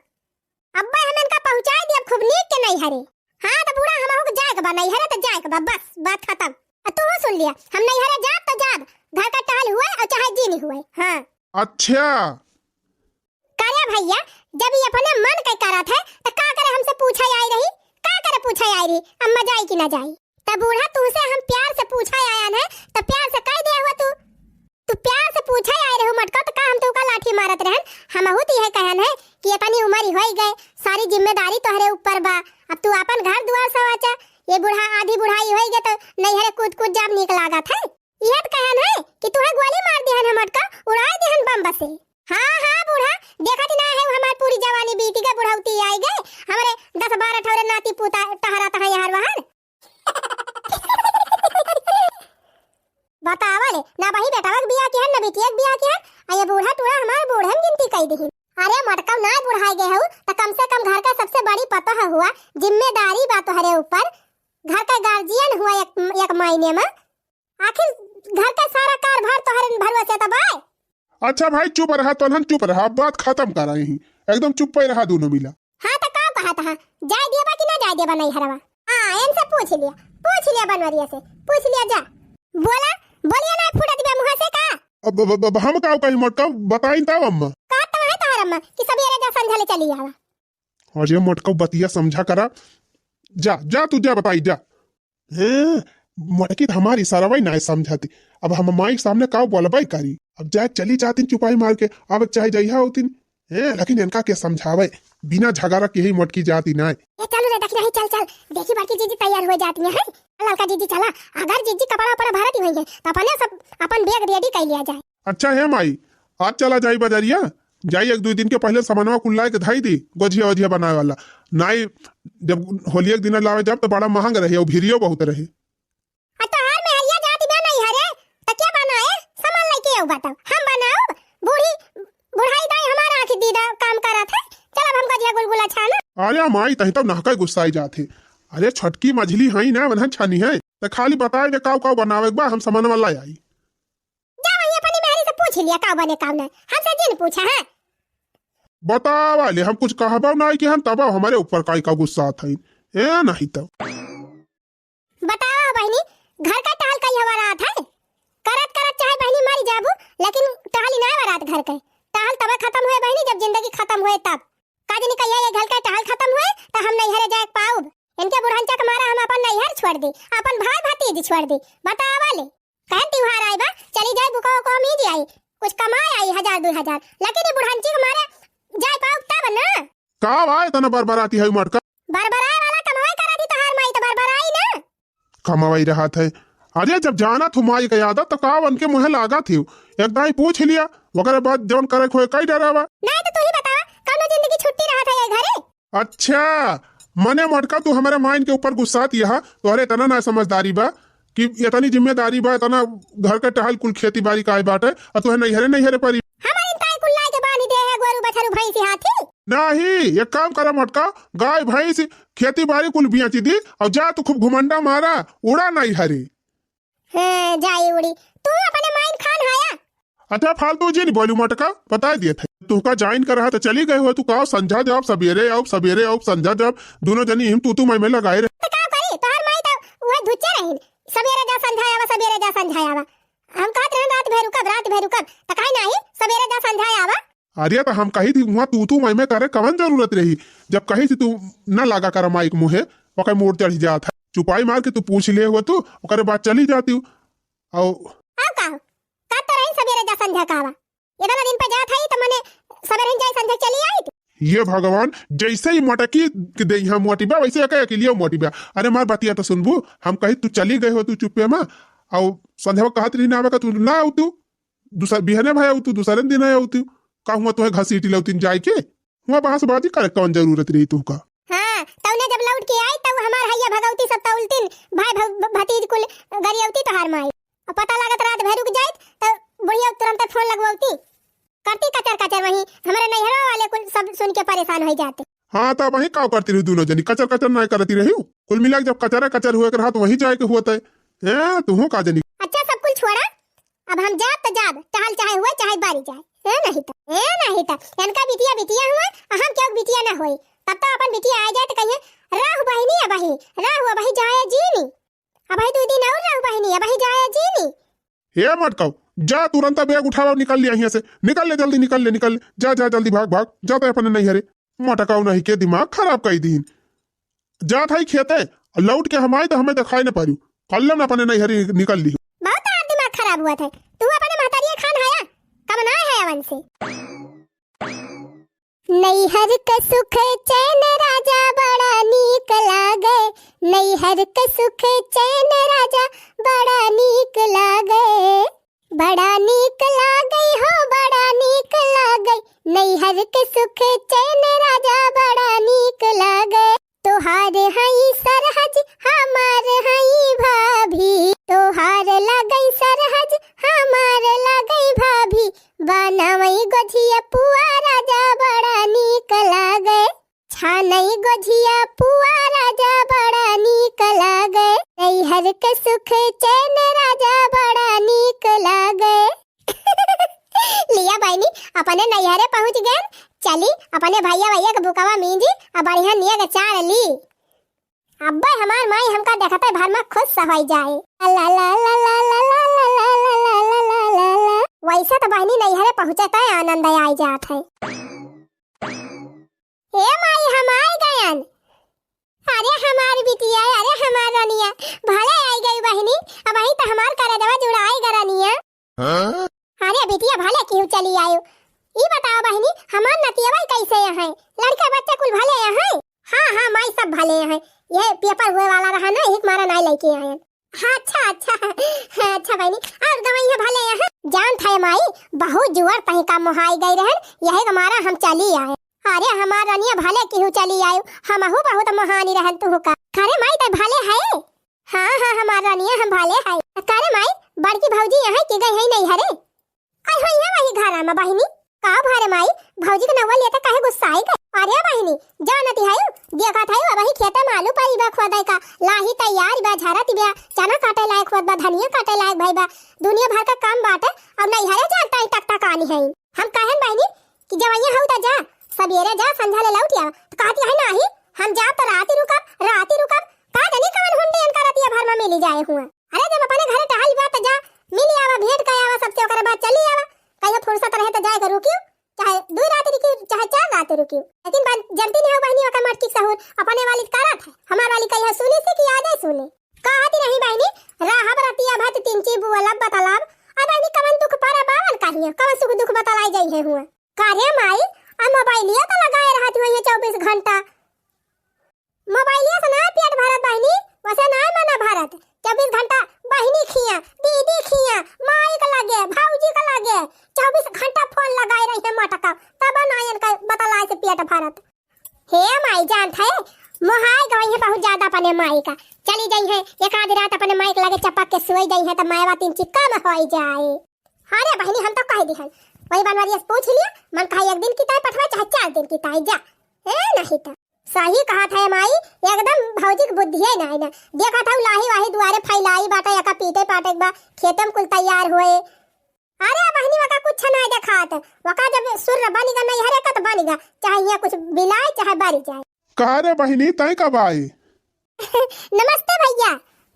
अब्बे हम इनका पहुँचाए दियब खूब नीक के नैहरे। हाँ, तो बूढ़ा हमहू के जाए के बा नैहरे, तो जाए के बा, बस, बात खतम। आ तू सुन लिया, हम नैहरे जाब तो जाब, घर का टहल हुए और चाहे जिन हुए। हाँ। अच्छा। करे भैया, जब ये अपने मन के करत है, तो का करे हमसे पूछे आई रही? का करे पूछे आई रही? अम्मा जाई कि ना जाई? त बूढ़ा, तुहसे हम प्यार से पूछे आयन है, त प्यार से कह दे हुआ तू। तू प्यार से पूछे आए रहू मटका, त का हम तुका लाठी मारत रहन? हमहू त यह कहन है कि इतनी उम्र ही होई गए, सारी जिम्मेदारी तोहरे ऊपर बा। अब तू अपन घर दुआर सवाचा, ये बूढ़ा आधी बुढ़ाई होई गए त नैहरे कूद कूद जाब नीक लागत है। यह त कहन है कि तुहे गोली मार दिहन है मटका, उड़ाए दिहन बम बसे। हाँ, हाँ बूढ़ा, देखत ना है हमार पूरी जवानी बीत गए, बुढ़ौती आई गए, हमरे दस बारह ठौरे नाती पूता टहरत है यहाँ वहाँ। बतावा ले, ना बही बेटवा के बियाह किहन, ना बिटिया के बियाह किहन, आ ये बूढ़ा टूढ़ा हमार बूढ़े में गिनती कई दिहिन। अरे मटकव ना बुढ़ाई गए हऊ, त कम से कम घर का सबसे बड़ी पतोह हुआ, जिम्मेदारी बा तोहरे ऊपर, घर का गार्जियन हुआ एक, एक मायने में। आखिर घर का सारा कारभार तोहरे भरोसे त बाय। अच्छा भाई चुप रहा, तोहन चुप रहा, अब बात खत्म करा यहीं, एकदम चुप्पे रहा दोनों मिला। हाँ, त का कहत हा? जाए देबा कि ना जाए देबा नैहरवा? हाँ, इनसे पूछ लिया, पूछ लिया बनवरिया से, पूछ लिया जा। बोला, बोलिया ना फुटत बे मुँह से का? अब, अब, अब, अब हम का कही मोटका, बताई तब अम्मा। कहत तो है तोहर अम्मा कि सवेरे जा संझा ले चली आवा। अरे मोटका बतिया समझा करा, जा, जा तू जा बताई जा। हैं, मोटकी त हमार इशारवा ही नाय समझती। अब हम माई के सामने का बोलबे करी? अब जाए चली जातिन चुपाई मार के, अब चाहे जइहा होतिन। हैं, लेकिन इनका के समझावे? बिना झगड़ा के ही मोटकी जाती नाय। ए, चल रे, दखिनही, चल, चल। देखी बड़की जीजी तैयार हो जाती हैं। ललका जीजी चला, अगर जीजी कपड़ा उपड़ा भरती होई है, तो अपने सब अपन बैग रेडी कर लिया जाए। अच्छा है माई, आज चला जाई बजरिया, जाई एक दुई दिन के पहिले समनवा कुल लाए के धई दी, गोझिया ओझिया बनाए वाला। नाई, जब होलिया के दिन लावे जब, तो बड़ा महंग रहे और भीड़ियो बहुत रहे। आ तोहार मेहरिया जात बा नैहरे, त के बनाए? सामान लेके आऊ बताओ, हम बनाऊ? बूढ़ी, बुढ़ाई दाई हमार आँखी दीदा काम करत है, चल अब हम गोझिया गुलगुला छाना। अरे माई, तही तब नहका गुस्साई जात है। अरे छोटकी मझली हई ना, वनहन छानी है, त खाली बताए दे काऊ काऊ बनावे के बा, हम समनवा ला आई। जा वही अपनी मेहरी से पूछ लिया, का बने का ना, हमसे जिन पूछा है। बतावा ले, हम कुछ कहबो नाई कि हम तब हमारे ऊपर काई का गुस्सा था। ए नहीं तो। बतावा हो बहिनी, घर का टहल कई हवा रात है? करत करत चाहे बहिनी मरी जाबू, लेकिन टहली ना घर के। टहल तबे खतम होए बहिनी, जब जिंदगी खतम होए तब। का जनी कहिया ये घर के टहल खतम होए, त हम नैहरे जाए पाउब। इनके बुढ़ंचा के मारा हम अपन नैहर छोड़ दी, अपन भाई भतीज छोड़ दी। बतावा ले, कहन त्योहार आई बा, चली जाए बुका उका मीज आई, कुछ कमाए आई हजार दुई हजार, लेकिन ये बुढ़ंची के मारे जाए पाउब तब ना। का बा इतना बरबराती है मटका? बरबराए वाला कमाए करा दी तोहार माई तो बरबराई ना। कमावई रहत है। अरे, जब जानत हो माई के आदत, तो का उनके मुँहे लागत हो? एक दाई पूछ लिया, ओकरे बाद जौन करे के होए, कई डरावा। नहीं तो तू ही बतावा, कौनो जिंदगी छुट्टी रहत है ये घरे? अच्छा, मने मोटका, तू हमारे माइन के ऊपर गुस्सात यहा, तोहरे इतना ना समझदारी बा कि इतनी जिम्मेदारी बा, इतना घर के टहल कुल खेती बाड़ी काय बाटे, और तुहे नैहरे नैहरे परी। हमारे इनका कुल लाए के बानी दे है, गोरू बछरू भैंसी हाथी। नहीं, एक काम करा मोटका, गाय भैंस खेती बाड़ी कुल बेच दी और जा तू खूब घुमंडा मारा, उड़ा नहीं हरी। हाँ, जाई उड़ी। तू अपने माइन खान हाया। अच्छा, फालतू जी नहीं बोलू मटका, बता दिए थे। तू का ज्वाइन कर रहा तो चली गए हो, तू का संझा जाब, सवेरे आउब, सवेरे आउब, संझा जाब, दोनों जनी हिम तू तू मैं में लगाए रहे। तो का करी, तोहर माई तो वह धुच्चे रही, सवेरे जा संझा आवा, सवेरे जा संझा आवा। हम कहत रहे रात भर रुकब, रात भर रुकब, तो काहे नाही, सवेरे जा संझा आवा। अरे, तो हम कही थी, वहाँ तू तू मैं मैं करे कवन जरूरत रही? जब कही थी तू न लागा कर माइक मुँहे, ओकर मूड चढ़ जात है। चुपाई मार के तू पूछ ले हुआ तू, ओकरे बाद चली जाती हूँ। और अब का हो? का तो रही सवेरे जा संझा कहवा? इतना दिन पे जात है, तो मने सवेरे ही जाए संझा चली आई तू। ये भगवान, जैसे ही मटकी के देहिया मोटी बा, वैसे एके अकेलियो मोटी बा। अरे मार बतिया तो सुनबू, हम कही तू चली गए हो तू चुप्पे में, और संझा कहत रही ना आवे का, तू ना आऊ तू, दूसर बिहने भाई आऊ तू, दूसरे दिन आऊ तू, का हुआ तोहे घसीटी लौतीन जाए के? हुआ बहसबाजी करे कौन जरूरत रही तू का? हाँ, तौने जब लौट के आई, तब हमार हैया भगौती सब तौलतीन, भाई भ-, भ-, भतीज कुल गरियौती तोहार माई। और पता लागत रात भर रुक जाइत, तो बुढ़िया तुरंत फोन लगवौती। करती कचर कचर वहीं, हमारे नैहरवा वाले कुल सब सुन के परेशान हो जाते। हाँ, तो वहीं का करती रही दोनों जनी, कचर कचर नहीं करती रही। कुल मिला के जब कचर कचर हुए के रहा, तो वहीं जाए के हुआ तय। हैं, तू का जनी। अच्छा, सब कुल छोड़ा, अब हम जाब तो जाब, टहल चाहे हुए, चाहे बारी जाए। ए नहीं तो, ए नहीं तो, इनका बिटिया बिटिया हुए, आ हम क्यों बिटिया ना होई? तब तो अपन बिटिया आ जाए तो कहिए, "रहु बहिनी अबही, रहु अबही जाए जीनी। अबही दू दिन और रहु बहिनी, अबही जाए जीनी।" ए मटकाऊ, जा तुरंत बैग उठावा, निकल लिया यहाँ से, निकल ले जल्दी, निकल ले, निकल ले, जा, जा जल्दी भाग, भाग, जा तो अपने नैहरे। मटकाऊ नहीं के दिमाग खराब कर दीन। जात हई खेते, लौट के हम आई तो हमें दिखाई न पारियो। कल्ले न अपने नैहरी निकल ली। बहुत तार दिमाग खराब हुआ था। तू अपने महतारिये खान हया, कब ना है अवन से। नैहर के सुख चैन राजा बड़ा नीक लागे, नैहर के सुख चैन राजा बड़ा नीक लागे। बड़ा नीक लागै हो, बड़ा नीक लागै, नैहर के सुख चैन राजा बड़ा नीक लागै। तोहार हई सरहज, हमार हई भाभी, तोहार लागै सरहज, हमार लागै भाभी, बनावै गोझिया पुआ राजा बड़ा नीक लागै। छानई गोझिया पुआ राजा बड़ा नीक लागे, नैहर के सुख चैन राजा बड़ा नीक लागे। लिया बहिनी, अपने नैहरे पहुँच गए, चली अपने भैया भैया के बुकवा मींजी आ बढ़िया नियग चार ली। अब्बे हमार माई हमका देखते भर में खुश होई जाए। ला ला ला। वैसे तो बहिनी नैहरे पहुँचते आनंद आई जात है। ए माई, हम आई गयन। अरे हमार बिटिया, अरे हमार रनिया, भले आई गई बहिनी। अबही तो हमार करजवा जुड़ाई ग रनिया। हाँ? अरे बिटिया, भले केहू चली आयो। ई बताओ बहिनी, हमार नतियवा कैसे हैं? लड़का बच्चा कुल भले हैं? हाँ, हाँ माई, सब भले हैं। ये पेपर हुए वाला रहा ना, एक मारा नाई लेके आयन। अच्छा, अच्छा, अच्छा बहिनी, और गवैया भले हैं? जानत है माई, बहुत जुअर तही का मोहाई गई रहन, यही के मारा हम चली आए। अरे हमार रनिया, भले केहू चली आयो, हमहू बहुत मोहानी रहन तुहू का। करे माई, तै भले है? हाँ, हाँ, हमार रनिया, हम भले है। करे माई, बड़की भौजी यहाँ की गई है नैहरे? आई होई है वही घरा में बहिनी। का भरे माई, भौजी के नौवा लेते काहे गुस्साई गई? अरे बहिनी, जानती है, देखत है, अबही खेते में आलू परी बा खोदे का, लाही तैयार बा, झरत बा, चना काटे लायक होत बा, धनिया काटे लायक भई बा, दुनिया भर का काम बाटे, अब नैहरे जानता है टकटकानी है। हम कहन बहिनी कि जवैया हऊ त जा, सबेरे जा, संझा ले लौट आवा। तो कहती है, "नाही, हम जाब तो राती रुकब, राती रुकब।" का जानी कवन हुंडी इनका रतिया भर में मिली जाए हुआ। अरे, जब अपने घरे टहल बा त जा, मिल आवा, भेंट कर आवा सबसे, ओकरे बाद चली आवा, कहियो फुर्सत रहे। तो जाए के रुकियो, चाहे दुइ रात रुकियो, चाहे चार रात रुकियो, लेकिन बन-, जनती नहीं हो बहिनी, ओकर मटकी के सहूर अपने वाली करत है, हमार वाली कहिया सुनी से कि आजे सुनी। कहती रही बहिनी, रहब रतिया भर तिनची बोलब बतलब, अब बहिनी कवन दुख पर बावन कहियो, कवन सुख दुख बतलाई जाई है हुआ। का रे माई, आ मोबाइलिया तो लगाए रहत हुई है चउबीस घंटा। मोबाइलिया से ना पेट भरत बहिनी, वैसे ना मना भरत। चउबीस घंटा बहिनी खिया, दीदी खिया, माई के लगे, भौजी के लगे, चउबीस घंटा फोन लगाए रही है मटका, तब ना इनका बतलाए से पेट भरत। हे माई जानत है, मोहाई गई है बहुत ज्यादा अपने माई का। चली जाई है एक आध रात अपने माई के लगे चपक के सोई जाई है, तो मायवा तीन चिक्का में होई जाए। अरे बहिनी, हम तो कह दिहन, वही बनवारिया से पूछ लिया, मन कहा एक दिन की ताई पठवा, चाहे चार दिन की ताई जा। ए, नहीं तो सही कहत है माई, एकदम भौजी के बुद्धिये नाई ना। देखत हऊ लाही वाही दुआरे फैलाई बाटे, एका पीटे पाटे के बा, खेते में कुल तैयार होए। अरे बहिनी, वका कुछ नाई देखात, वका जब सुर बनी गा नैहरे का तो बनी गा, चाहे यहाँ कुछ बिलाए चाहे बरी जाए। का रे बहिनी, तैं कब आई? नमस्ते भैया,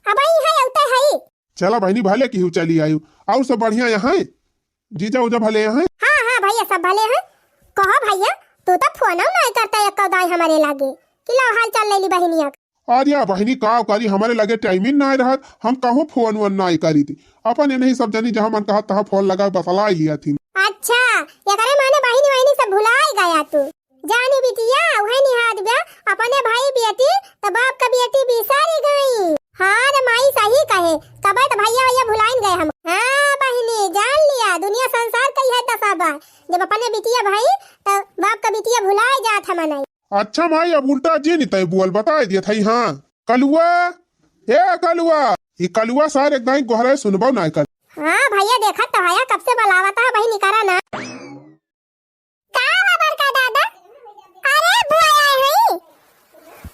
अबही है, अउते है। चला बहिनी, भले किहू चली आयु। और सब बढ़िया यहाँ है? जीजा उजा भले यहाँ है? हाँ, हाँ भैया, सब भले हैं। कहो भैया, तू तो फोन नाई करता एक दाई हमारे लागे कि लाओ हाल चाल ले ली बहिनिया। अरे बहिनी, का करी, हमारे लगे टाइमिंग नाई रहत, हम कहूँ फोन वोन नाई करी थी। अपन ये नहीं सब जनी जहाँ मन कहा तहाँ फोन लगा बतला लिया थी। अच्छा, एकरे माने बहिनी वहिनी सब भुलाई गया तू। जानी बिटिया, उहे निहाद बा, अपने भाई बेटी, त बाप का बेटी बिसारी गई। हाँ रे माई, सही कहे, तबे त भैया वैया भुलाइन गए हम। हाँ बहिनी, जान लिया, दुनिया संसार कई है दशा बा। जब अपने बिटिया भाई, त बाप का बिटिया भुलाए जात है मनई। अच्छा माई, अब उल्टा जी नहीं तय बोल, बताए दिया था। हाँ, कलुआ, ए कलुआ, ई कलुआ सार एक दाई गोहराए सुनबो ना कर। हाँ भैया, देखत तो हया, कब से बलावत है, वही निकरा ना। का बा बड़का दादा? अरे बुआ आए हई।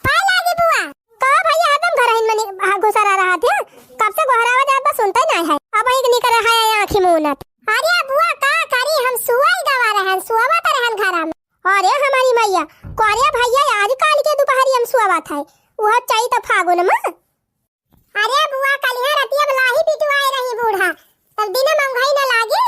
पाए लागी बुआ। का भैया हरदम घर हिन मनी, हाँ, घुसरा रहा थे। कब से गोहरावा जात बा सुनते नहीं है। अब एक निकर है आँखी मूनत। अरे बुआ का करी, हम सुआई गवा रहन, सुआवा त रहन घरा में। अरे हमारी मैया, का रे भैया आज काल के दोपहरी हम सुआवा था। वह चाही तो फागुन में। अरे बुआ, कलिहा रतिया में लाही पिटवाए रही बूढ़ा, तब दिन मंगई न लागे।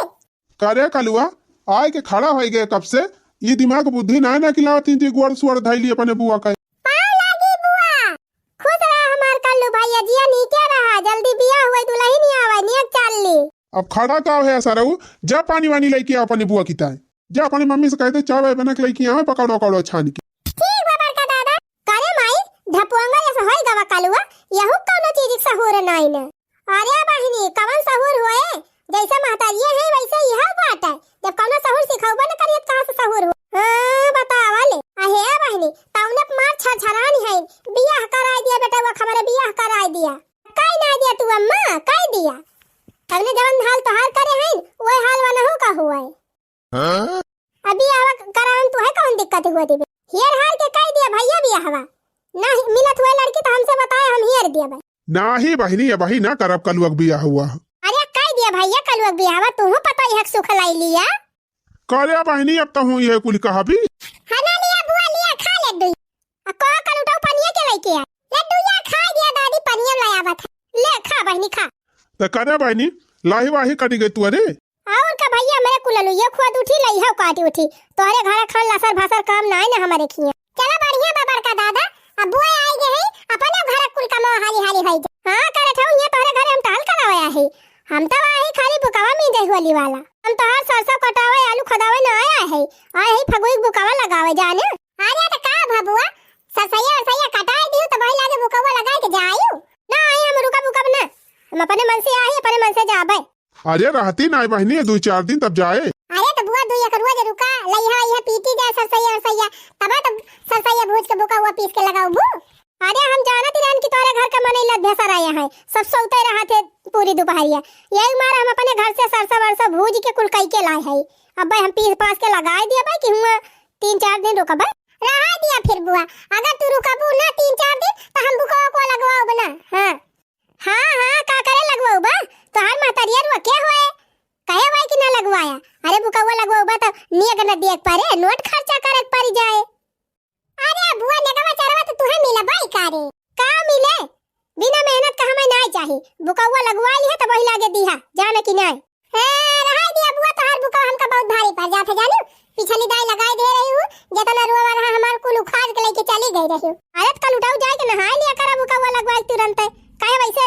का रे कलुआ, आए के खड़ा होई गए कब से? ई दिमाग बुद्धि ना ना किलावत, तीन गोड़ सुअर धैली अपने बुआ का। पाँव लागी बुआ। खुश रहा हमार कल्लू भैया, जिया नीके रहा, जल्दी बिया हुए दुल्हन आवे, नियत चाल ली। अब खड़ा का है सरऊ, जा पानी वानी लेके आ अपने बुआ की ताई। जा अपने मम्मी से कह दे, चाय वाय बना के लेके आवे, पकौड़ा उकौड़ा छान के। ठीक बा बड़का दादा। का रे माई, ढपोंगा जैसे होई गवा कलुआ, यहू कौनो चीज के सहूर नाई न। अरे बहिनी, कवन सहूर होए? जैसे महतारिये है वैसे यह बात है। जब कौनो सहूर सिखौबा न करिए त कहाँ से सहूर हो? हाँ, बतावा ले। अहे बहिनी, तौने मार छरछरानी है, बियाह कराई दिया बेटा, वो हमारे बियाह कराई दिया। काई ना दिया तू अम्मा, काई दिया? तौने जवन हाल तोहार करे हैं, वही हाल वनहू का हुआ है। हाँ? अभी आवा करावन तू है, कौन दिक्कत हुआ दिबे? हेर हार के कह दिया भैया बियाहवा। ना मिलत हुआ लड़की तो हमसे बताए, हम हेर दिया भाई। नाही बहिनी, अबही ना करब कलुअक बियाह हुआ। अरे कह दिया भैया कलुअक बियाहवा, तू पता यह सुख लाई लिया। करे बहिनी, अब तो हूँ ये कुल कहा भी। हना लिया बुआ लिया, खा ले दुई। आ को कल उठाओ पनिया के लेके आ। लड्डू या खा गया दादी, पनिया ले आवत है। ले खा बहिनी खा। त करे बहिनी, लाही वाही कटी गई तू अरे। और का भैया, हमरे कुल लुइया खुआ उठी लई है काटी उठी। तोहरे घर खान लसर भसर काम नाय ना हमरे खिया। चला बढ़िया बा बड़का दादा, अब बुआ आई गए हैं, अपने घर कुल कमा हाली हाली होई जा। हाँ करे ठौ, ये तोहरे घर हम टहल करावे आए हैं। हम तो आही खाली बुकावा में जाई होली वाला। हम तोहार सरसों कटावे, आलू खोदावे ना आया है, आए है फगुई बुकावा लगावे जाने। अरे त का भबुआ, सरसैया अरसैया कटाई दियो त भाई लागे बुकावा लगाए के जायू। ना आई हम रुकब उकब ना, हम अपने मन से आई, अपने मन से जाबे। अरे रहती नाय बहिनी, दुई चार दिन तब जाए। अरे त बुआ दुई एक रोज रुका, लइहा इहा पीटी जाए सरसैया अरसैया, तब त सरसैया भूज के बुकावा पीस के लगाऊ बू। अरे हम जानत ही रहन कि तोरे घर का मनई लत भेसर आया है, सब सोते रहा थे पूरी दोपहरिया। यही मारे हम अपने घर से सरसा वरसा भूज के कुल कई के लाए है। अब भाई हम पीस पास के लगाए दिया भाई कि हुआ तीन चार दिन रुकबे। रहा दिया फिर बुआ, अगर तू रुकबू ना तीन चार दिन तो हम बुकवा को लगवाओ बना। हाँ। हाँ, हाँ, का करे लगवाओ बा? तोहार महतरिया रुआ क्या होए? कहे हुआ कि ना लगवाया? अरे बुकवा लगवाओ बा तो नियग न दिए के परे, नोट खर्चा करे के परी जाए। अरे बुआ, नेगवा चरवा तो तुहे मिला बाई का रे? का मिले? बिना मेहनत का हमें नाय चाही। बुकौआ लगवाई है तो वही लागे दीहा, जाने कि नाय? ए, रहाई ए बुआ, तोहार बुकवा हमका बहुत भारी पड़ जात है, जानिउ। पिछली दाई लगाए दे रही हूँ, जेतना रोवा रहा हमार कुल उखाड़ के लेके चली गई रही हूँ। अरे त कल उठाऊ जाए के नहाए लिया करा बुकवा लगवाए तुरंत। काहे वैसे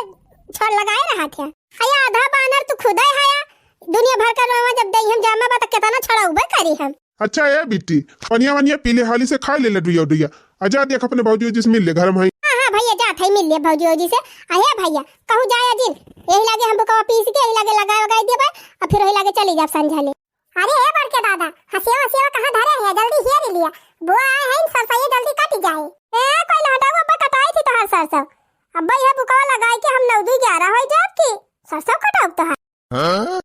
छड़ लगाए रहा थे? अया आधा बानर तू खुदे हया। दुनिया भर का रोवा जब दई हम जामा बा त केतना छड़ाउबे करी हम। अच्छा ए बिट्टी, पनिया वनिया पी ले, हाली से खाए ले लड्डुया उड्डुया। आ जा देख अपने भौजी उजी से मिल ले, घर में है। हाँ, हाँ भैया, जात है मिल ले भौजी उजी से। आ हे भैया, कहूँ जाए जिन, यही लागे हम बुकवा पीस के यही लागे लगाए वगाए देबे, आ फिर वही लागे चली जाब संझा ले। अरे ए बड़के दादा, हसिया हसिया कहाँ धरे है, जल्दी हेर लिया। बुआ आए हैं, सरसों ये जल्दी कट जाए। ए कोई लहटाऊ, अब्बे कटाई थी तोहार सरसों, अब्बे यह बुकवा लगाए के हम नौ दू ग्यारह हो जाब की सरसों कटाऊ तोहार। हाँ?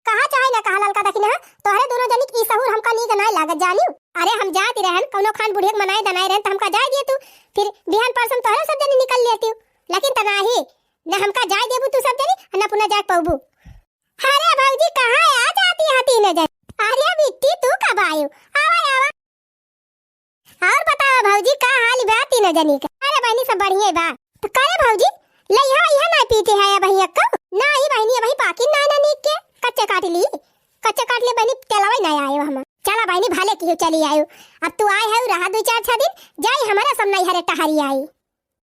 कहा चाहे ना कहा ललका दखिना, तोहरे दोनों जनी के ई सहूर हमका नीक नाय लागत जानिउ। अरे हम जात रहन, कौनो खान बुढ़िया के मनाए दनाए रहन त हमका जाए दिए तू, फिर बिहान परसों तोहरे सब जनी निकल लेती, लेकिन त नाही, न हमका जाए देबू तू सब जनी, न पुनः जाए पौबू। अरे भौजी कहाँ आ जाती है तीनों जनी? अरे बिट्टी तू कब आयु? आवा आवा। और बतावा भौजी, का हाल बा तीनों जनी का? अरे बहनी, सब बढ़िया बा। तो करे भौजी, लइहा वइहा ना पीटे है अब हिया को? ना ही बहनी, अब ही पाकिन ना ना नीक के, कच्चे काट ली, कच्चे काट ले बहनी, तेलवा ही ना आयो हम। चला बहनी, भले किहू चली आयो। अब तू आए है, रहा दो चार छह दिन, जाई हमारा सब नैहरे टहरी आई।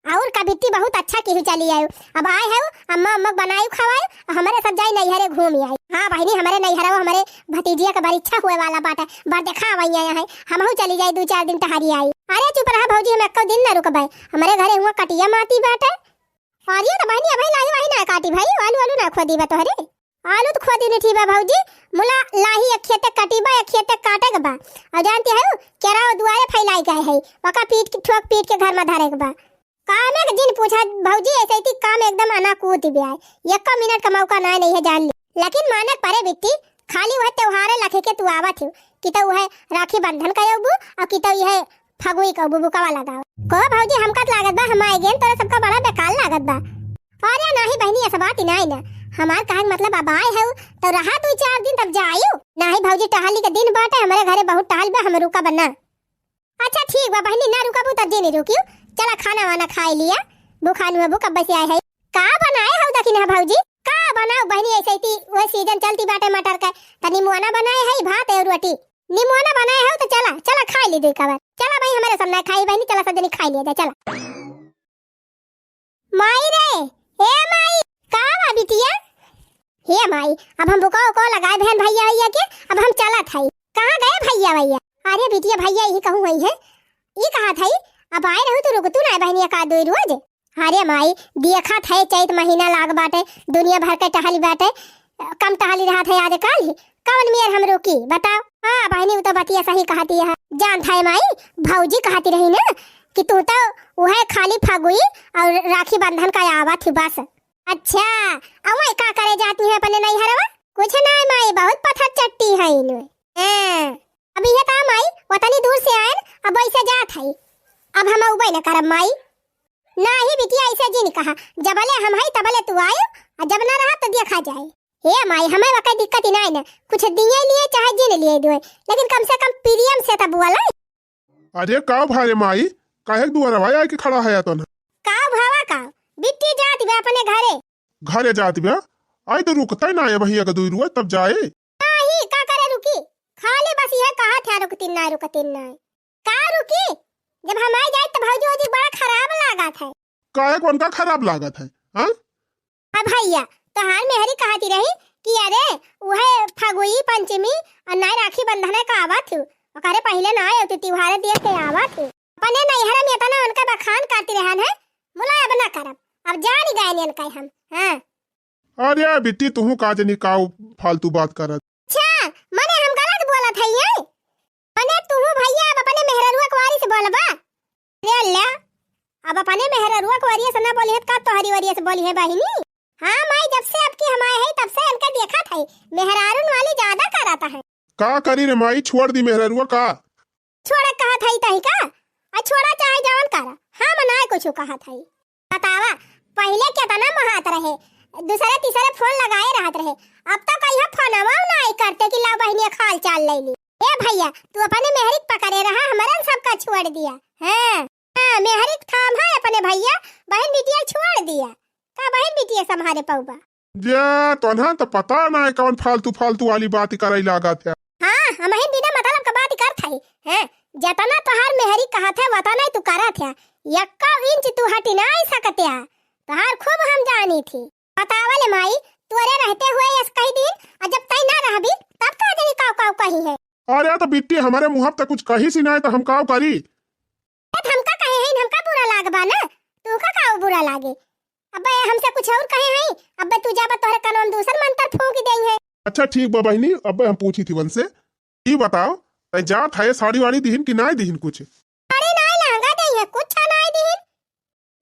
और का बिट्टी, बहुत अच्छा किहू चली आयो। अब आए है, अम्मा अम्मा बनाई खवाई, और हमारे सब जाई नैहरे घूम आई। हाँ बहनी, हमारे नैहरा हमारे भतीजिया के बड़ी इच्छा हुए वाला बाटे, बर देखा वही आया है, हमहू चली जाई दो चार दिन टहरी आई। अरे चुप रहा भौजी, हम एको दिन ना रुकबे, हमारे घरे हुआ कटिया माती बाटे। और ये तो बहनी अबे लाही वाही ना काटी भाई, आलू आलू ना खोदी बा तोहरे। आलू तो खोदी नहीं ठीक बा भौजी, मुला लाही एक खेते काटी बा, एक खेते काटे के बा। और जानती है केरा दुआरे फैलाई गए है, वका पीट के ठोक पीट के घर में धरे के बा। काम एक जिन पूछा भौजी, ऐसे ही काम एकदम अनाकूत बे आए, एक मिनट का मौका ना नहीं है जान ली। लेकिन मानक परे बिट्टी, खाली वह त्योहार लखे के तू आवत हो, कि तो वह राखी बंधन का अबू और कि तो यह फगुई का अबू बुकवा लगाओ। को भौजी, हमका त लागत बा हम आए गेन तोरा सबका बड़ा बेकार लागत बा। अरे नाही बहनी, ऐसा बात ही नाही ना, हमार कहन मतलब अब आए है तो रहा दो चार दिन तब जायु। नाही भौजी, टहली के दिन बाटे, हमारे घरे बहुत टहल बा, हम रुका बना। अच्छा ठीक बा बहिनी, ना रुकबू त जे नहीं रुकियो। चला खाना वाना खाए लिया, भूखानु हबू कब से आए है। का बनाए हऊ दखिन है भौजी? का बनाओ बहिनी, ऐसे ही वह सीजन चलती बाटे मटर का, त निमुआना बनाए है, भात और रोटी। निमुआना बनाए हऊ त चला, चला खाए ली दे कवर। चला भाई हमारे सब ना खाई बहिनी, चला सब जनी खाए लिया जाए, चला। माई रे, ए माई, का बा बिटिया? हे माई, अब हम बुका उका लगाए बहन भैया भैया के, अब हम चलत हई। कहाँ गए भैया भैया? अरे बिटिया भैया यही कहूँ हुई है, ई कहा थई, अब आए रहू तो रुकतू ना बहनी एक आध दो रोज। अरे माई, देखत है चैत महीना लाग बाटे, दुनिया भर के टहली बाटे, कम टहली रहत है आजकल, कवन मेर हम रुकी बताओ? हाँ बहनी, उ तो बतिया सही कहती है। जानत है माई, भौजी कहती रही ना कि तू तो वह खाली फगुई और राखी बंधन का आवत ही बस। अच्छा, अउए का करे जाती है अपने नैहरवा? कुछ ना माई, बहुत पत्थर चट्टी है इनमें। हाँ, अब यह ता माई, वतनी दूर से आयन, अब ऐसे जात है, अब हम उबे न करब माई। नाही बिटिया, ऐसे जिन कहा, जबले हम हई तबले तू आयो, और जब ना रहा तो देखा जाए। हे माई, हमें वका दिक्कत ही नाही ना, कुछ दिए लिए चाहे जिन लिए दुए, लेकिन कम से कम प्रियम से तब बोले। अरे का भा रे माई, काहे के दुआरवा आए के खड़ा है तो ना? का भावा का? बिट्टी जात बे अपने घरे। घरे जात बे? आई तो रुकता ही ना है भैया का दुई रुआ तब जाए। नाही, का करे रुकी? खाली बस यह कहा था रुकती ना, रुकती ना। का रुकी? जब हम आ जाए तो भौजी ओजी बड़ा खराब लागत है। काहे कौन का खराब लागत है? हाँ? अब भैया, तोहार मेहरी कहती रही कि अरे, उहे फगुई पंचमी और नाय राखी बंधन है का आवत हूँ, ओकरे पहले ना आयो तू त्योहार देख के आवत हूँ। अपने नैहर में इतना उनका बखान करती रहन है, मुला अब ना करब, अब जान गए इनका हम। हाँ। अरे बिट्टी, तुहू का जनी का फालतू बात करत। अच्छा, मने हम गलत बोलत हई, हैं? मने तुहू भैया अब अपने मेहररुआ के वारी से बोलबा? अरे अल्लाह, अब अपने मेहररुआ के वारी से ना बोली है, का तोहरी वारी से बोली है बहिनी? हाँ माई, जब से अब की हम आए हैं, तब से इनके देखत है, मेहरारून वाली ज्यादा करत है। का करी रे माई, छोड़ दी मेहररुआ का? छोड़ा कहत हई तही का? आ छोड़ा चाहे जवन करा, हम ना कुछ कहत हई। बतावा, पहिले केतना मोहात रहे, दूसरे तीसरे फोन लगाए रहत रहे, अब तो कहियो फोनवा ना आई करते कि लाओ बहिनी एक हाल चाल ले ली। ए भैया, तू अपने मेहरी के पकड़े रहा, हमरन सबका छोड़ दिया। हाँ, हाँ, मेहरी के थाम है अपने भैया, बहन बिटिया छोड़ दिया। का बहन बिटिया संभारे पौबा? जा, तोन्हा त पता नाहीं कौन फालतू फालतू वाली बात करइ लागत है। हाँ, हमहिन बिना मतलब क बात करत हई, हैं? जतना तोहार मेहरी कहत है, वतना ही तू करत है। यक्का इंच तू हटी नाहीं सकत है। तोहार खूब हम जानी थी। बतावा ले माई, तोरे रहते हुए यस कही दिन, अउर जब तई ना रहबी, तब का जानी काउ काउ कही है। अरे त बिट्टी, हमरे मुँह पे त कुछ कहिस ही नाहीं, त हम काउ करी? ए, त हमका कहे हइन, हमका बुरा लागबा ना, तू का काउ बुरा लागे? अब्बे हमसे कुछ अउर कहे हई, अब्बे तू जाबा तोहरे कनवा में दूसर मंतर फूँकि देइहैं। अच्छा ठीक बा बहिनी, अब्बे हम पूछी थी उनसे। ई बताओ, तई जात है साड़ी वाड़ी दिहिन कि नाहीं दिहिन कुछ? साड़ी नाहीं, लहंगा देइहैं, कुछ नाहीं दिहिन।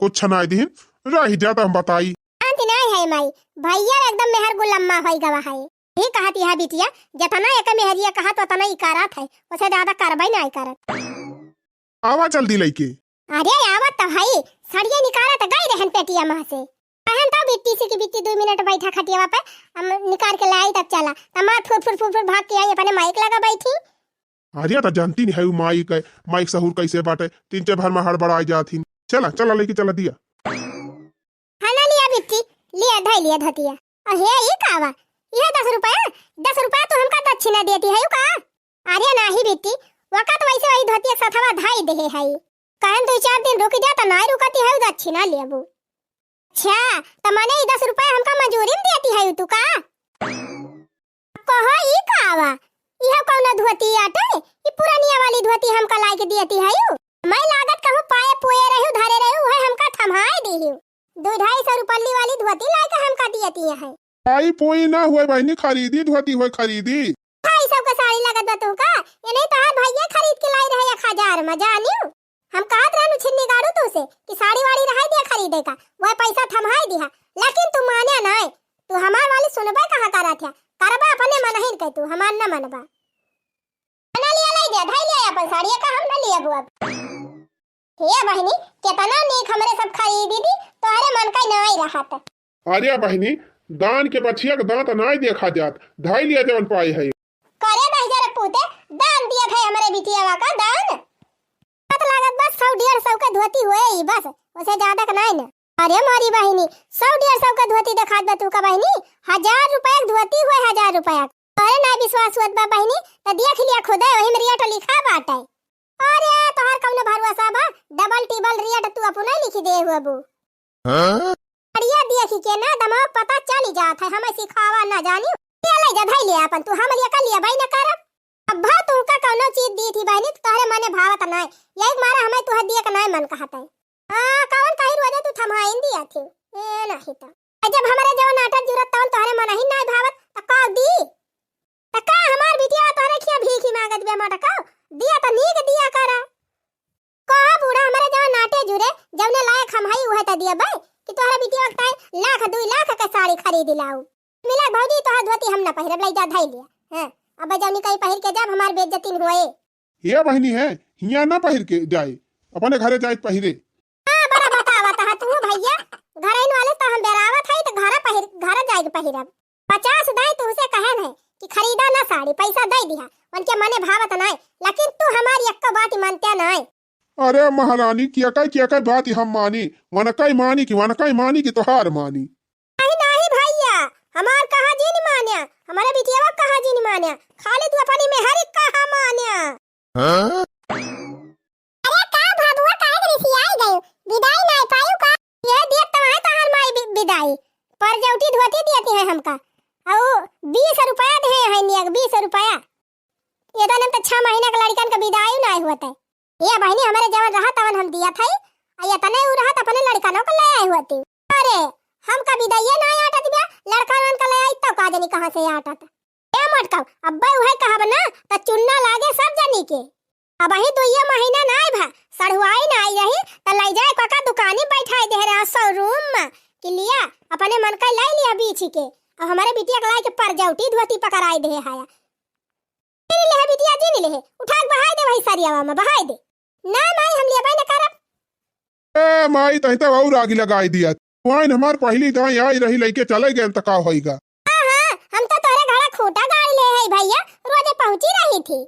कुछ नाहीं दिहिन, रहि जा त हम बताई। शांति नाहीं है माई, भइया एकदम मेहर गुलम्मा होइ गवा है। ही कहत यह बिटिया, जतना एक मेहरिया कहत, ओतना ई करत है, ओसे ज्यादा करबइ नाहीं करत। आवा जल्दी लइके। अरे आवत त हई, सड़िया निकालत गई रहन पेटिया मा से। कहन त बिट्टी से कि बिट्टी दुइ मिनट बैठा खटियावा पे, हम निकाल के लाई तब चला। त मार फुर फुर फुर फुर भाग के आई, अपने माइक लगा बैठी। अरे त जानती नहीं है उ माई के, माइक सहूर कैसे बाटे, तीन चार भर मा हड़बड़ाई जात ही। चला, चला लइके चला दिया। हाँ ना लिया बिट्टी, लिया, धई लिया धोतिया। अरे ई का बा? यह दस रुपया, दस रुपया तू हमका दक्षिणा देती है का? अरे नाहीं बिट्टी, वका त वैसे वही धोतिया सथवा धई देहे है। कहन दुइ चार दिन रुकि जा त नाहीं रुकती है, दक्षिणा लेबू। अच्छा, त मने ई दस रुपया हमका मजूरी में देती है तू का? कहो ई का बा? इहो कौनो धोती आटे? ई पुरनिया वाली धोती हमका लाइके देती है यू? मैं लागत कहूँ पाए पोए रहू, धरे रहू, उहे हमका थम्हाए दिहू। दो ढाई सौ रुपल्ली वाली धोती लाइके हमका देती है। आई पोई ना हुए बहिनी, खरीदी धोती हुए खरीदी। ढाई सौ के साड़ी लागत बा तुहका? ये नहीं तोहार भइया खरीद के लाई रहे एक हजार मा, जानियो। हम कहत रहनु छिन्नी गाड़ू तुहसे कि साड़ी वाड़ी रहे दिया खरीदे का, वह पैसा थम्हाए दिहा, लेकिन तू मान्या नाय। तू हमार वाली सुनबे कहाँ करत है, करबा अपने मनहिन के तू, हमार न मनबा। ना लिया, लाई दे, धई लिया अपन साड़िया का, हम ना लिया बुआ। हे बहिनी, केतना नीक हमरे सब खरीदी दी, तोहरे मन का नाई रहत। अरे बहिनी, दान के बछिया के दांत नाई देखा जात, धई लिया जवन पाई है। करे दहिजर पूते, दान दिया था हमरे बिटियावा का दान। पत लागत बस सौ डेढ़ सौ के धोती हुए ही बस, उसे ज्यादा के नाई न। अरे मोरी बहिनी, सौ डेढ़ सौ के धोती देखात बा तू का बहिनी, हजार रुपया के धोती हुए, हजार रुपया के। अरे ना विश्वास हुअत बा बहिनी, त देख लिया खुदे, वही में रेट लिखा बाटे। अरे तोहार कौनो भरोसा बा, डबल टिबल रेट तू अपने लिखि दे हुआ बू। हाँ? बढ़िया देखि के ना दमाग पता चली जात है, हमें सिखावा ना जानी। ले ले जा धई ले अपन, तू हम लिए का लिए भाई ना करब। अब भा तू का कौनो चीज दी थी बहिनी, तो तोहरे मने भावत नाय, यही मारा हमें तुहे दिए के नाय मन कहत है। हाँ, कवन कही रोजे तू थम्हाइन दिया थी। ए, नहीं तो। अ, जब हमरे जवन आटा जुरत तवन तोहरे मनही नाय भावत, त का दी? त का हमार बिटिया तोहरे खिया भीखी मांगत बिया मोटका? दिया त नीक दिया करा। कहा बूढ़ा हमरे जवन आटे जुरे, जवने लायक हम हई उहे त दिया बे, कि तोहरे बिटिया के ताई लाख दुई लाख के साड़ी खरीद लाऊ। मिला भौजी तोहर धोती हम ना पहिरब, लई जा धई लिया। हाँ, अब जवनी कहीं पहिर के जाब हमार बेइज्जती न होए। ये बहिनी है, हियाँ ना पहिर के जाए, अपने घरे जाए पहिरे। हाँ, बड़ा बतावत है तू भैया, घरइन वाले तो हम बेरावत है तो घर पहिर, घर जाए के पहिरब। पचास दाई तुहसे कहन है कि खरीदा ना साड़ी, पैसा दे दिहा, उनके मने भावत नाय, लेकिन तू हमारी एक्को बात मानते नाय। अरे महारानी, किया का, किया का बात हम मानी, वनकाई मानी कि वनकाई मानी कि तोहार मानी। नहीं, नहीं भैया, हमार कहा जिन मान्या, हमारे बिटियावा कहा जिन मान्या, खाली तू अपनी मेहरी कहा मान्या। हाँ? अरे का भगुआ काहे के रिसियाई गयो? विदाई नाय पायू का? ये दियत तो है तोहार माई बि-, विदाई। परजौटी धोती दियती है हमका। अउ बीस रुपया दे है नियक, बीस रुपया। ये तो नम तो छह महीना के लड़कन के विदाई नाय हुआ था। ये बहिनी, हमरे जवन रहा तवन हम दिया था, आ ये तने उ रहत अपने लड़कनों के ले आए हुआ थी। अरे, हमका विदाइये नाय आटत बा, लड़कनों के ले आई तो का जानी कहाँ से आटत। ए मोटका, अब्बे उहे कहब ना, त चुन्ना लागे सब जनी के। अबही दुइये महीना नाय भा, सढ़ुआई नाय रही, त लई जाए काका दुकानी बैठाई दे रहा showroom में, कि लिया, अपने मन का लई लिया बीछ के, अब हमारे बिटिया के लाई के परजौटी धोती पकड़ाई दे हाया। जिन लेहे बिटिया, जिन लेहे, उठा के बहाई दे वही सरियावा में, बहाई दे। ना माई, हम लेबे न करब। ए माई, तही तो और आगी लगाई दिया। वाइन हमार पहली दाई आई रही, लइके चले गए त का होइगा? हाँ, हाँ, हम तो तोरे घड़ा खूटा गाड़ ले है भैया, रोजे पहुँची रही थी।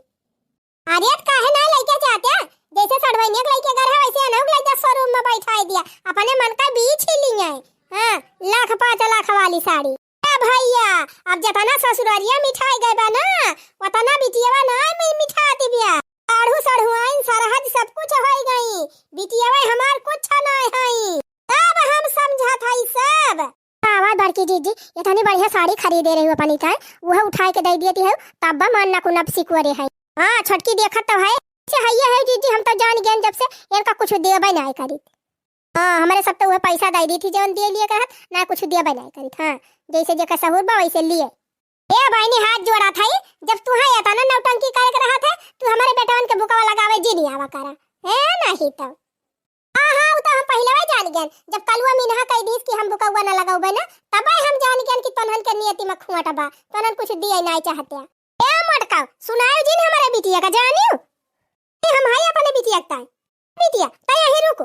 अरे त काहे ना लइके जाते? जैसे सड़वैनिया के लइके घर है वैसे अनहु के लइके showroom में बैठाई दिया, अपने मन का बीछ ही लिया है। हाँ, लाख पाँच लाख वाली साड़ी। भइया, अब जतना ससुररिया मिठाई गए बा ना, वतना बिटियवा ना मि-, मिठाती बिया। साढ़ू सढ़ुआइन सरहज सब कुछ होइ गई, बिटियवा हमार कुछ नाय हई। तब हम समझत हई सब। आवा बड़की जीजी, इतनी बढ़िया साड़ी खरीदे रही हो अपनी ताई, वह उठाए के दे दिए ती है, तब बा मन ना कुनब सिकुअरे है। हाँ, छोटकी देखत तो है। अच्छा, हइये है जीजी, हम तो जान गए जब से इनका कुछ देबे नाय करित। हाँ, हमरे सब तो वह पैसा दे दी थी, जौन दिए लिए कहत, ना कुछ देबे नाय करित। हाँ, जैसे जेकर सहूर बा वैसे लिए। ए बहिनी, हाथ जोड़ा था, जब तुहा इतना नौटंकी करे के रहा था, तू हमारे बेटवन के बुकवा लगावे जी नहीं आवा करा। है नहीं तो। हाँ, हाँ, उ तो हम पहिले ही जान गएन। जब कलुआ मिनहा कह दीस कि हम बुकवा न लगावे ना, तबे हम जान गएन कि तोनहन के नियति में खुआट बा, तोनहन कुछ दिए नाय चाहते। ए मटका, सुनायो जिन हमारे बिटिया का, जानियो? ए, हम हाई अपने बिटिया का ताई। बिटिया, तै यहीं रुको।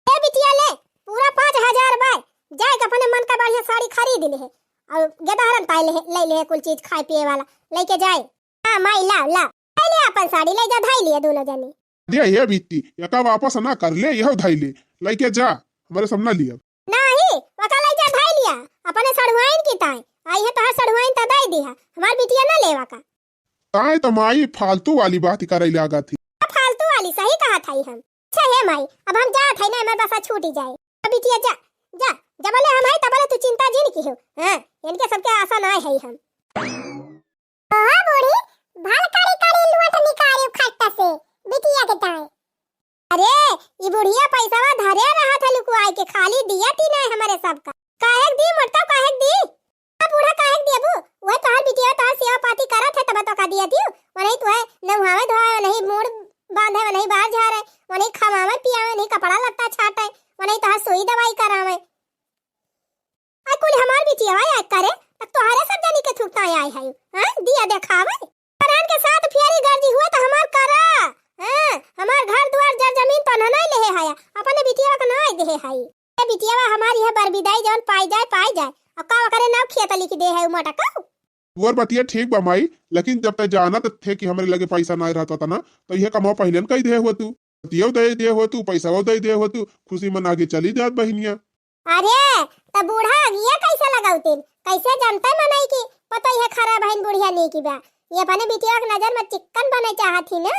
ए बिटिया ले, पूरा पाँच हजार बाय, जाए के अपने मन का बढ़िया साड़ी खरीद ले है, और गेदहरन ताई ले, ले ले कुल चीज खाए पिए वाला, लेके जाए। हाँ माई, लाओ, लाओ, ले ले अपन साड़ी, ले जा, धाई लिए दोनों जनी। दिया ये बिट्टी, एका वापस ना कर ले, यह धाई ले, लेके जा, हमारे सब ना लिया। नाही, वका लइका धाई लिया, अपने सढ़ुआइन की ताई। आई है तोहार सढ़ुआइन त दाई दिहा, हमार बिटिया ना लेवा का। ताई त माई फालतू वाली बात करे लागा थी। फालतू वाली सही कहा था हम। अच्छा हे माई, अब हम जा था ना, हमारे बसा छूटी जाए। अब बिटिया जा, जा, जबले हम है तबले तू चिंता जिन की हो। हाँ, इनके सबके आशा ना है हम। ओहो बूढ़ी, भल करी करी लोट निकारिउ खट्ट से, बिटिया के ताई। अरे, ई बुढ़िया पैसवा धरे रहत है लुकुआई के, खाली दिया ती नहीं हमरे सबका। काहे के दी मोटका, काहे के दी? आ बूढ़ा काहे के देबू? वह तोहार बिटिया तोहार सेवा पाती करत है तब तो का दिया ती। वनही तुहे नहुआवे धोआवे, वनही मूड़ बांधे, वनही बार झारे, वनही खवावे पियावे, वनही कपड़ा लत्ता छाटे, वनही तोहार सुई दवाई करावे। आ कुल हमार बिटिया आया करे, त तोहरे सब जनी के थूकता आए है, हैं? दिया देखावे। प्रधान के साथ फेरी गर्जी हुआ त हमार करा, हैं? हमार घर दुआर जर जमीन तो नहीं लेहे है, अपने बिटिया का नहीं देहे है। ये बिटिया हमारी है बरबिदाई, जौन पाई जाए, पाई जाए। अब का ओकरे नाव खेत लिख दे है उ मोटा कहू? तोर बतिया ठीक बा माई, लेकिन जब तै जानत थे कि हमरे लगे पैसा ना रहत होता ना, तो यह कमाओ पहले न कही दे हुआ तू। बतियाओ दे दे हुआ तू, पैसा दे दे हुआ तू, खुशी मना के चली जात बहिनिया। अरे, त बूढ़ा अगिया कैसे लगौतिन? कैसे जानते मनई कि पतोहिया खराब हइन, बुढ़िया नीक बा? ये अपने बिटिया के नजर में चिक्कन बने चाहत ही ना।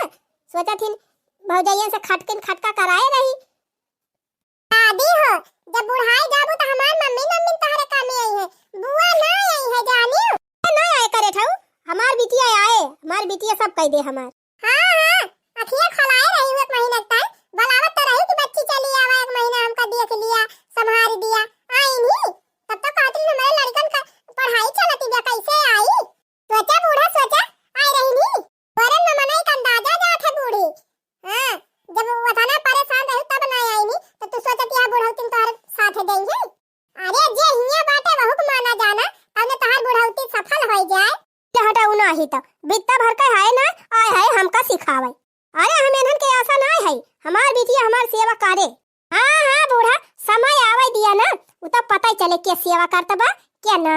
सोचत हिन भौजैयन से खटकिन खटका कराए रही। दादी हो, जब बुढ़ाई जाबू त हमार मम्मी, मम्मी तोहरे कामे आई है, बुआ ना आई है जानियो। ना आए करे ठऊ, हमार बिटिया आए, हमार बिटिया सब कह दे हमार। हाँ, हाँ, अखिया खोलाए रही हूँ एक महीना तक। बोलावत तो रही कि बच्ची चली आवा, एक महीना हमका देख लिया, संभाल दिया। आई नहीं, तब तो कहती हमारे लड़कन का पढ़ाई चलती बा, कैसे आई? सोचा बूढ़ा, सोचा, आई रही नहीं। तोरे न मनई का अंदाजा जात है बूढ़ी। हाँ, जब वतना परेशान रही तब ना आई नहीं, तो तू सोचत यहाँ बुढ़ौतिन तोहरे साथ दे है। अरे, जे हियां बाटे, वहू के माना जाना, तब न तोहार बुढ़ौती सफल होई जाए। ले हटा, उ नाही त बित्ता भर के है ना, आए है हमका सिखावे। अरे, हम इन्हन के आशा ना है, हमार बिटिया हमार सेवा करे। हाँ, हाँ, बूढ़ा, समय आवे दिया ना, उ तो पता ही चले के सेवा करत बा, के ना।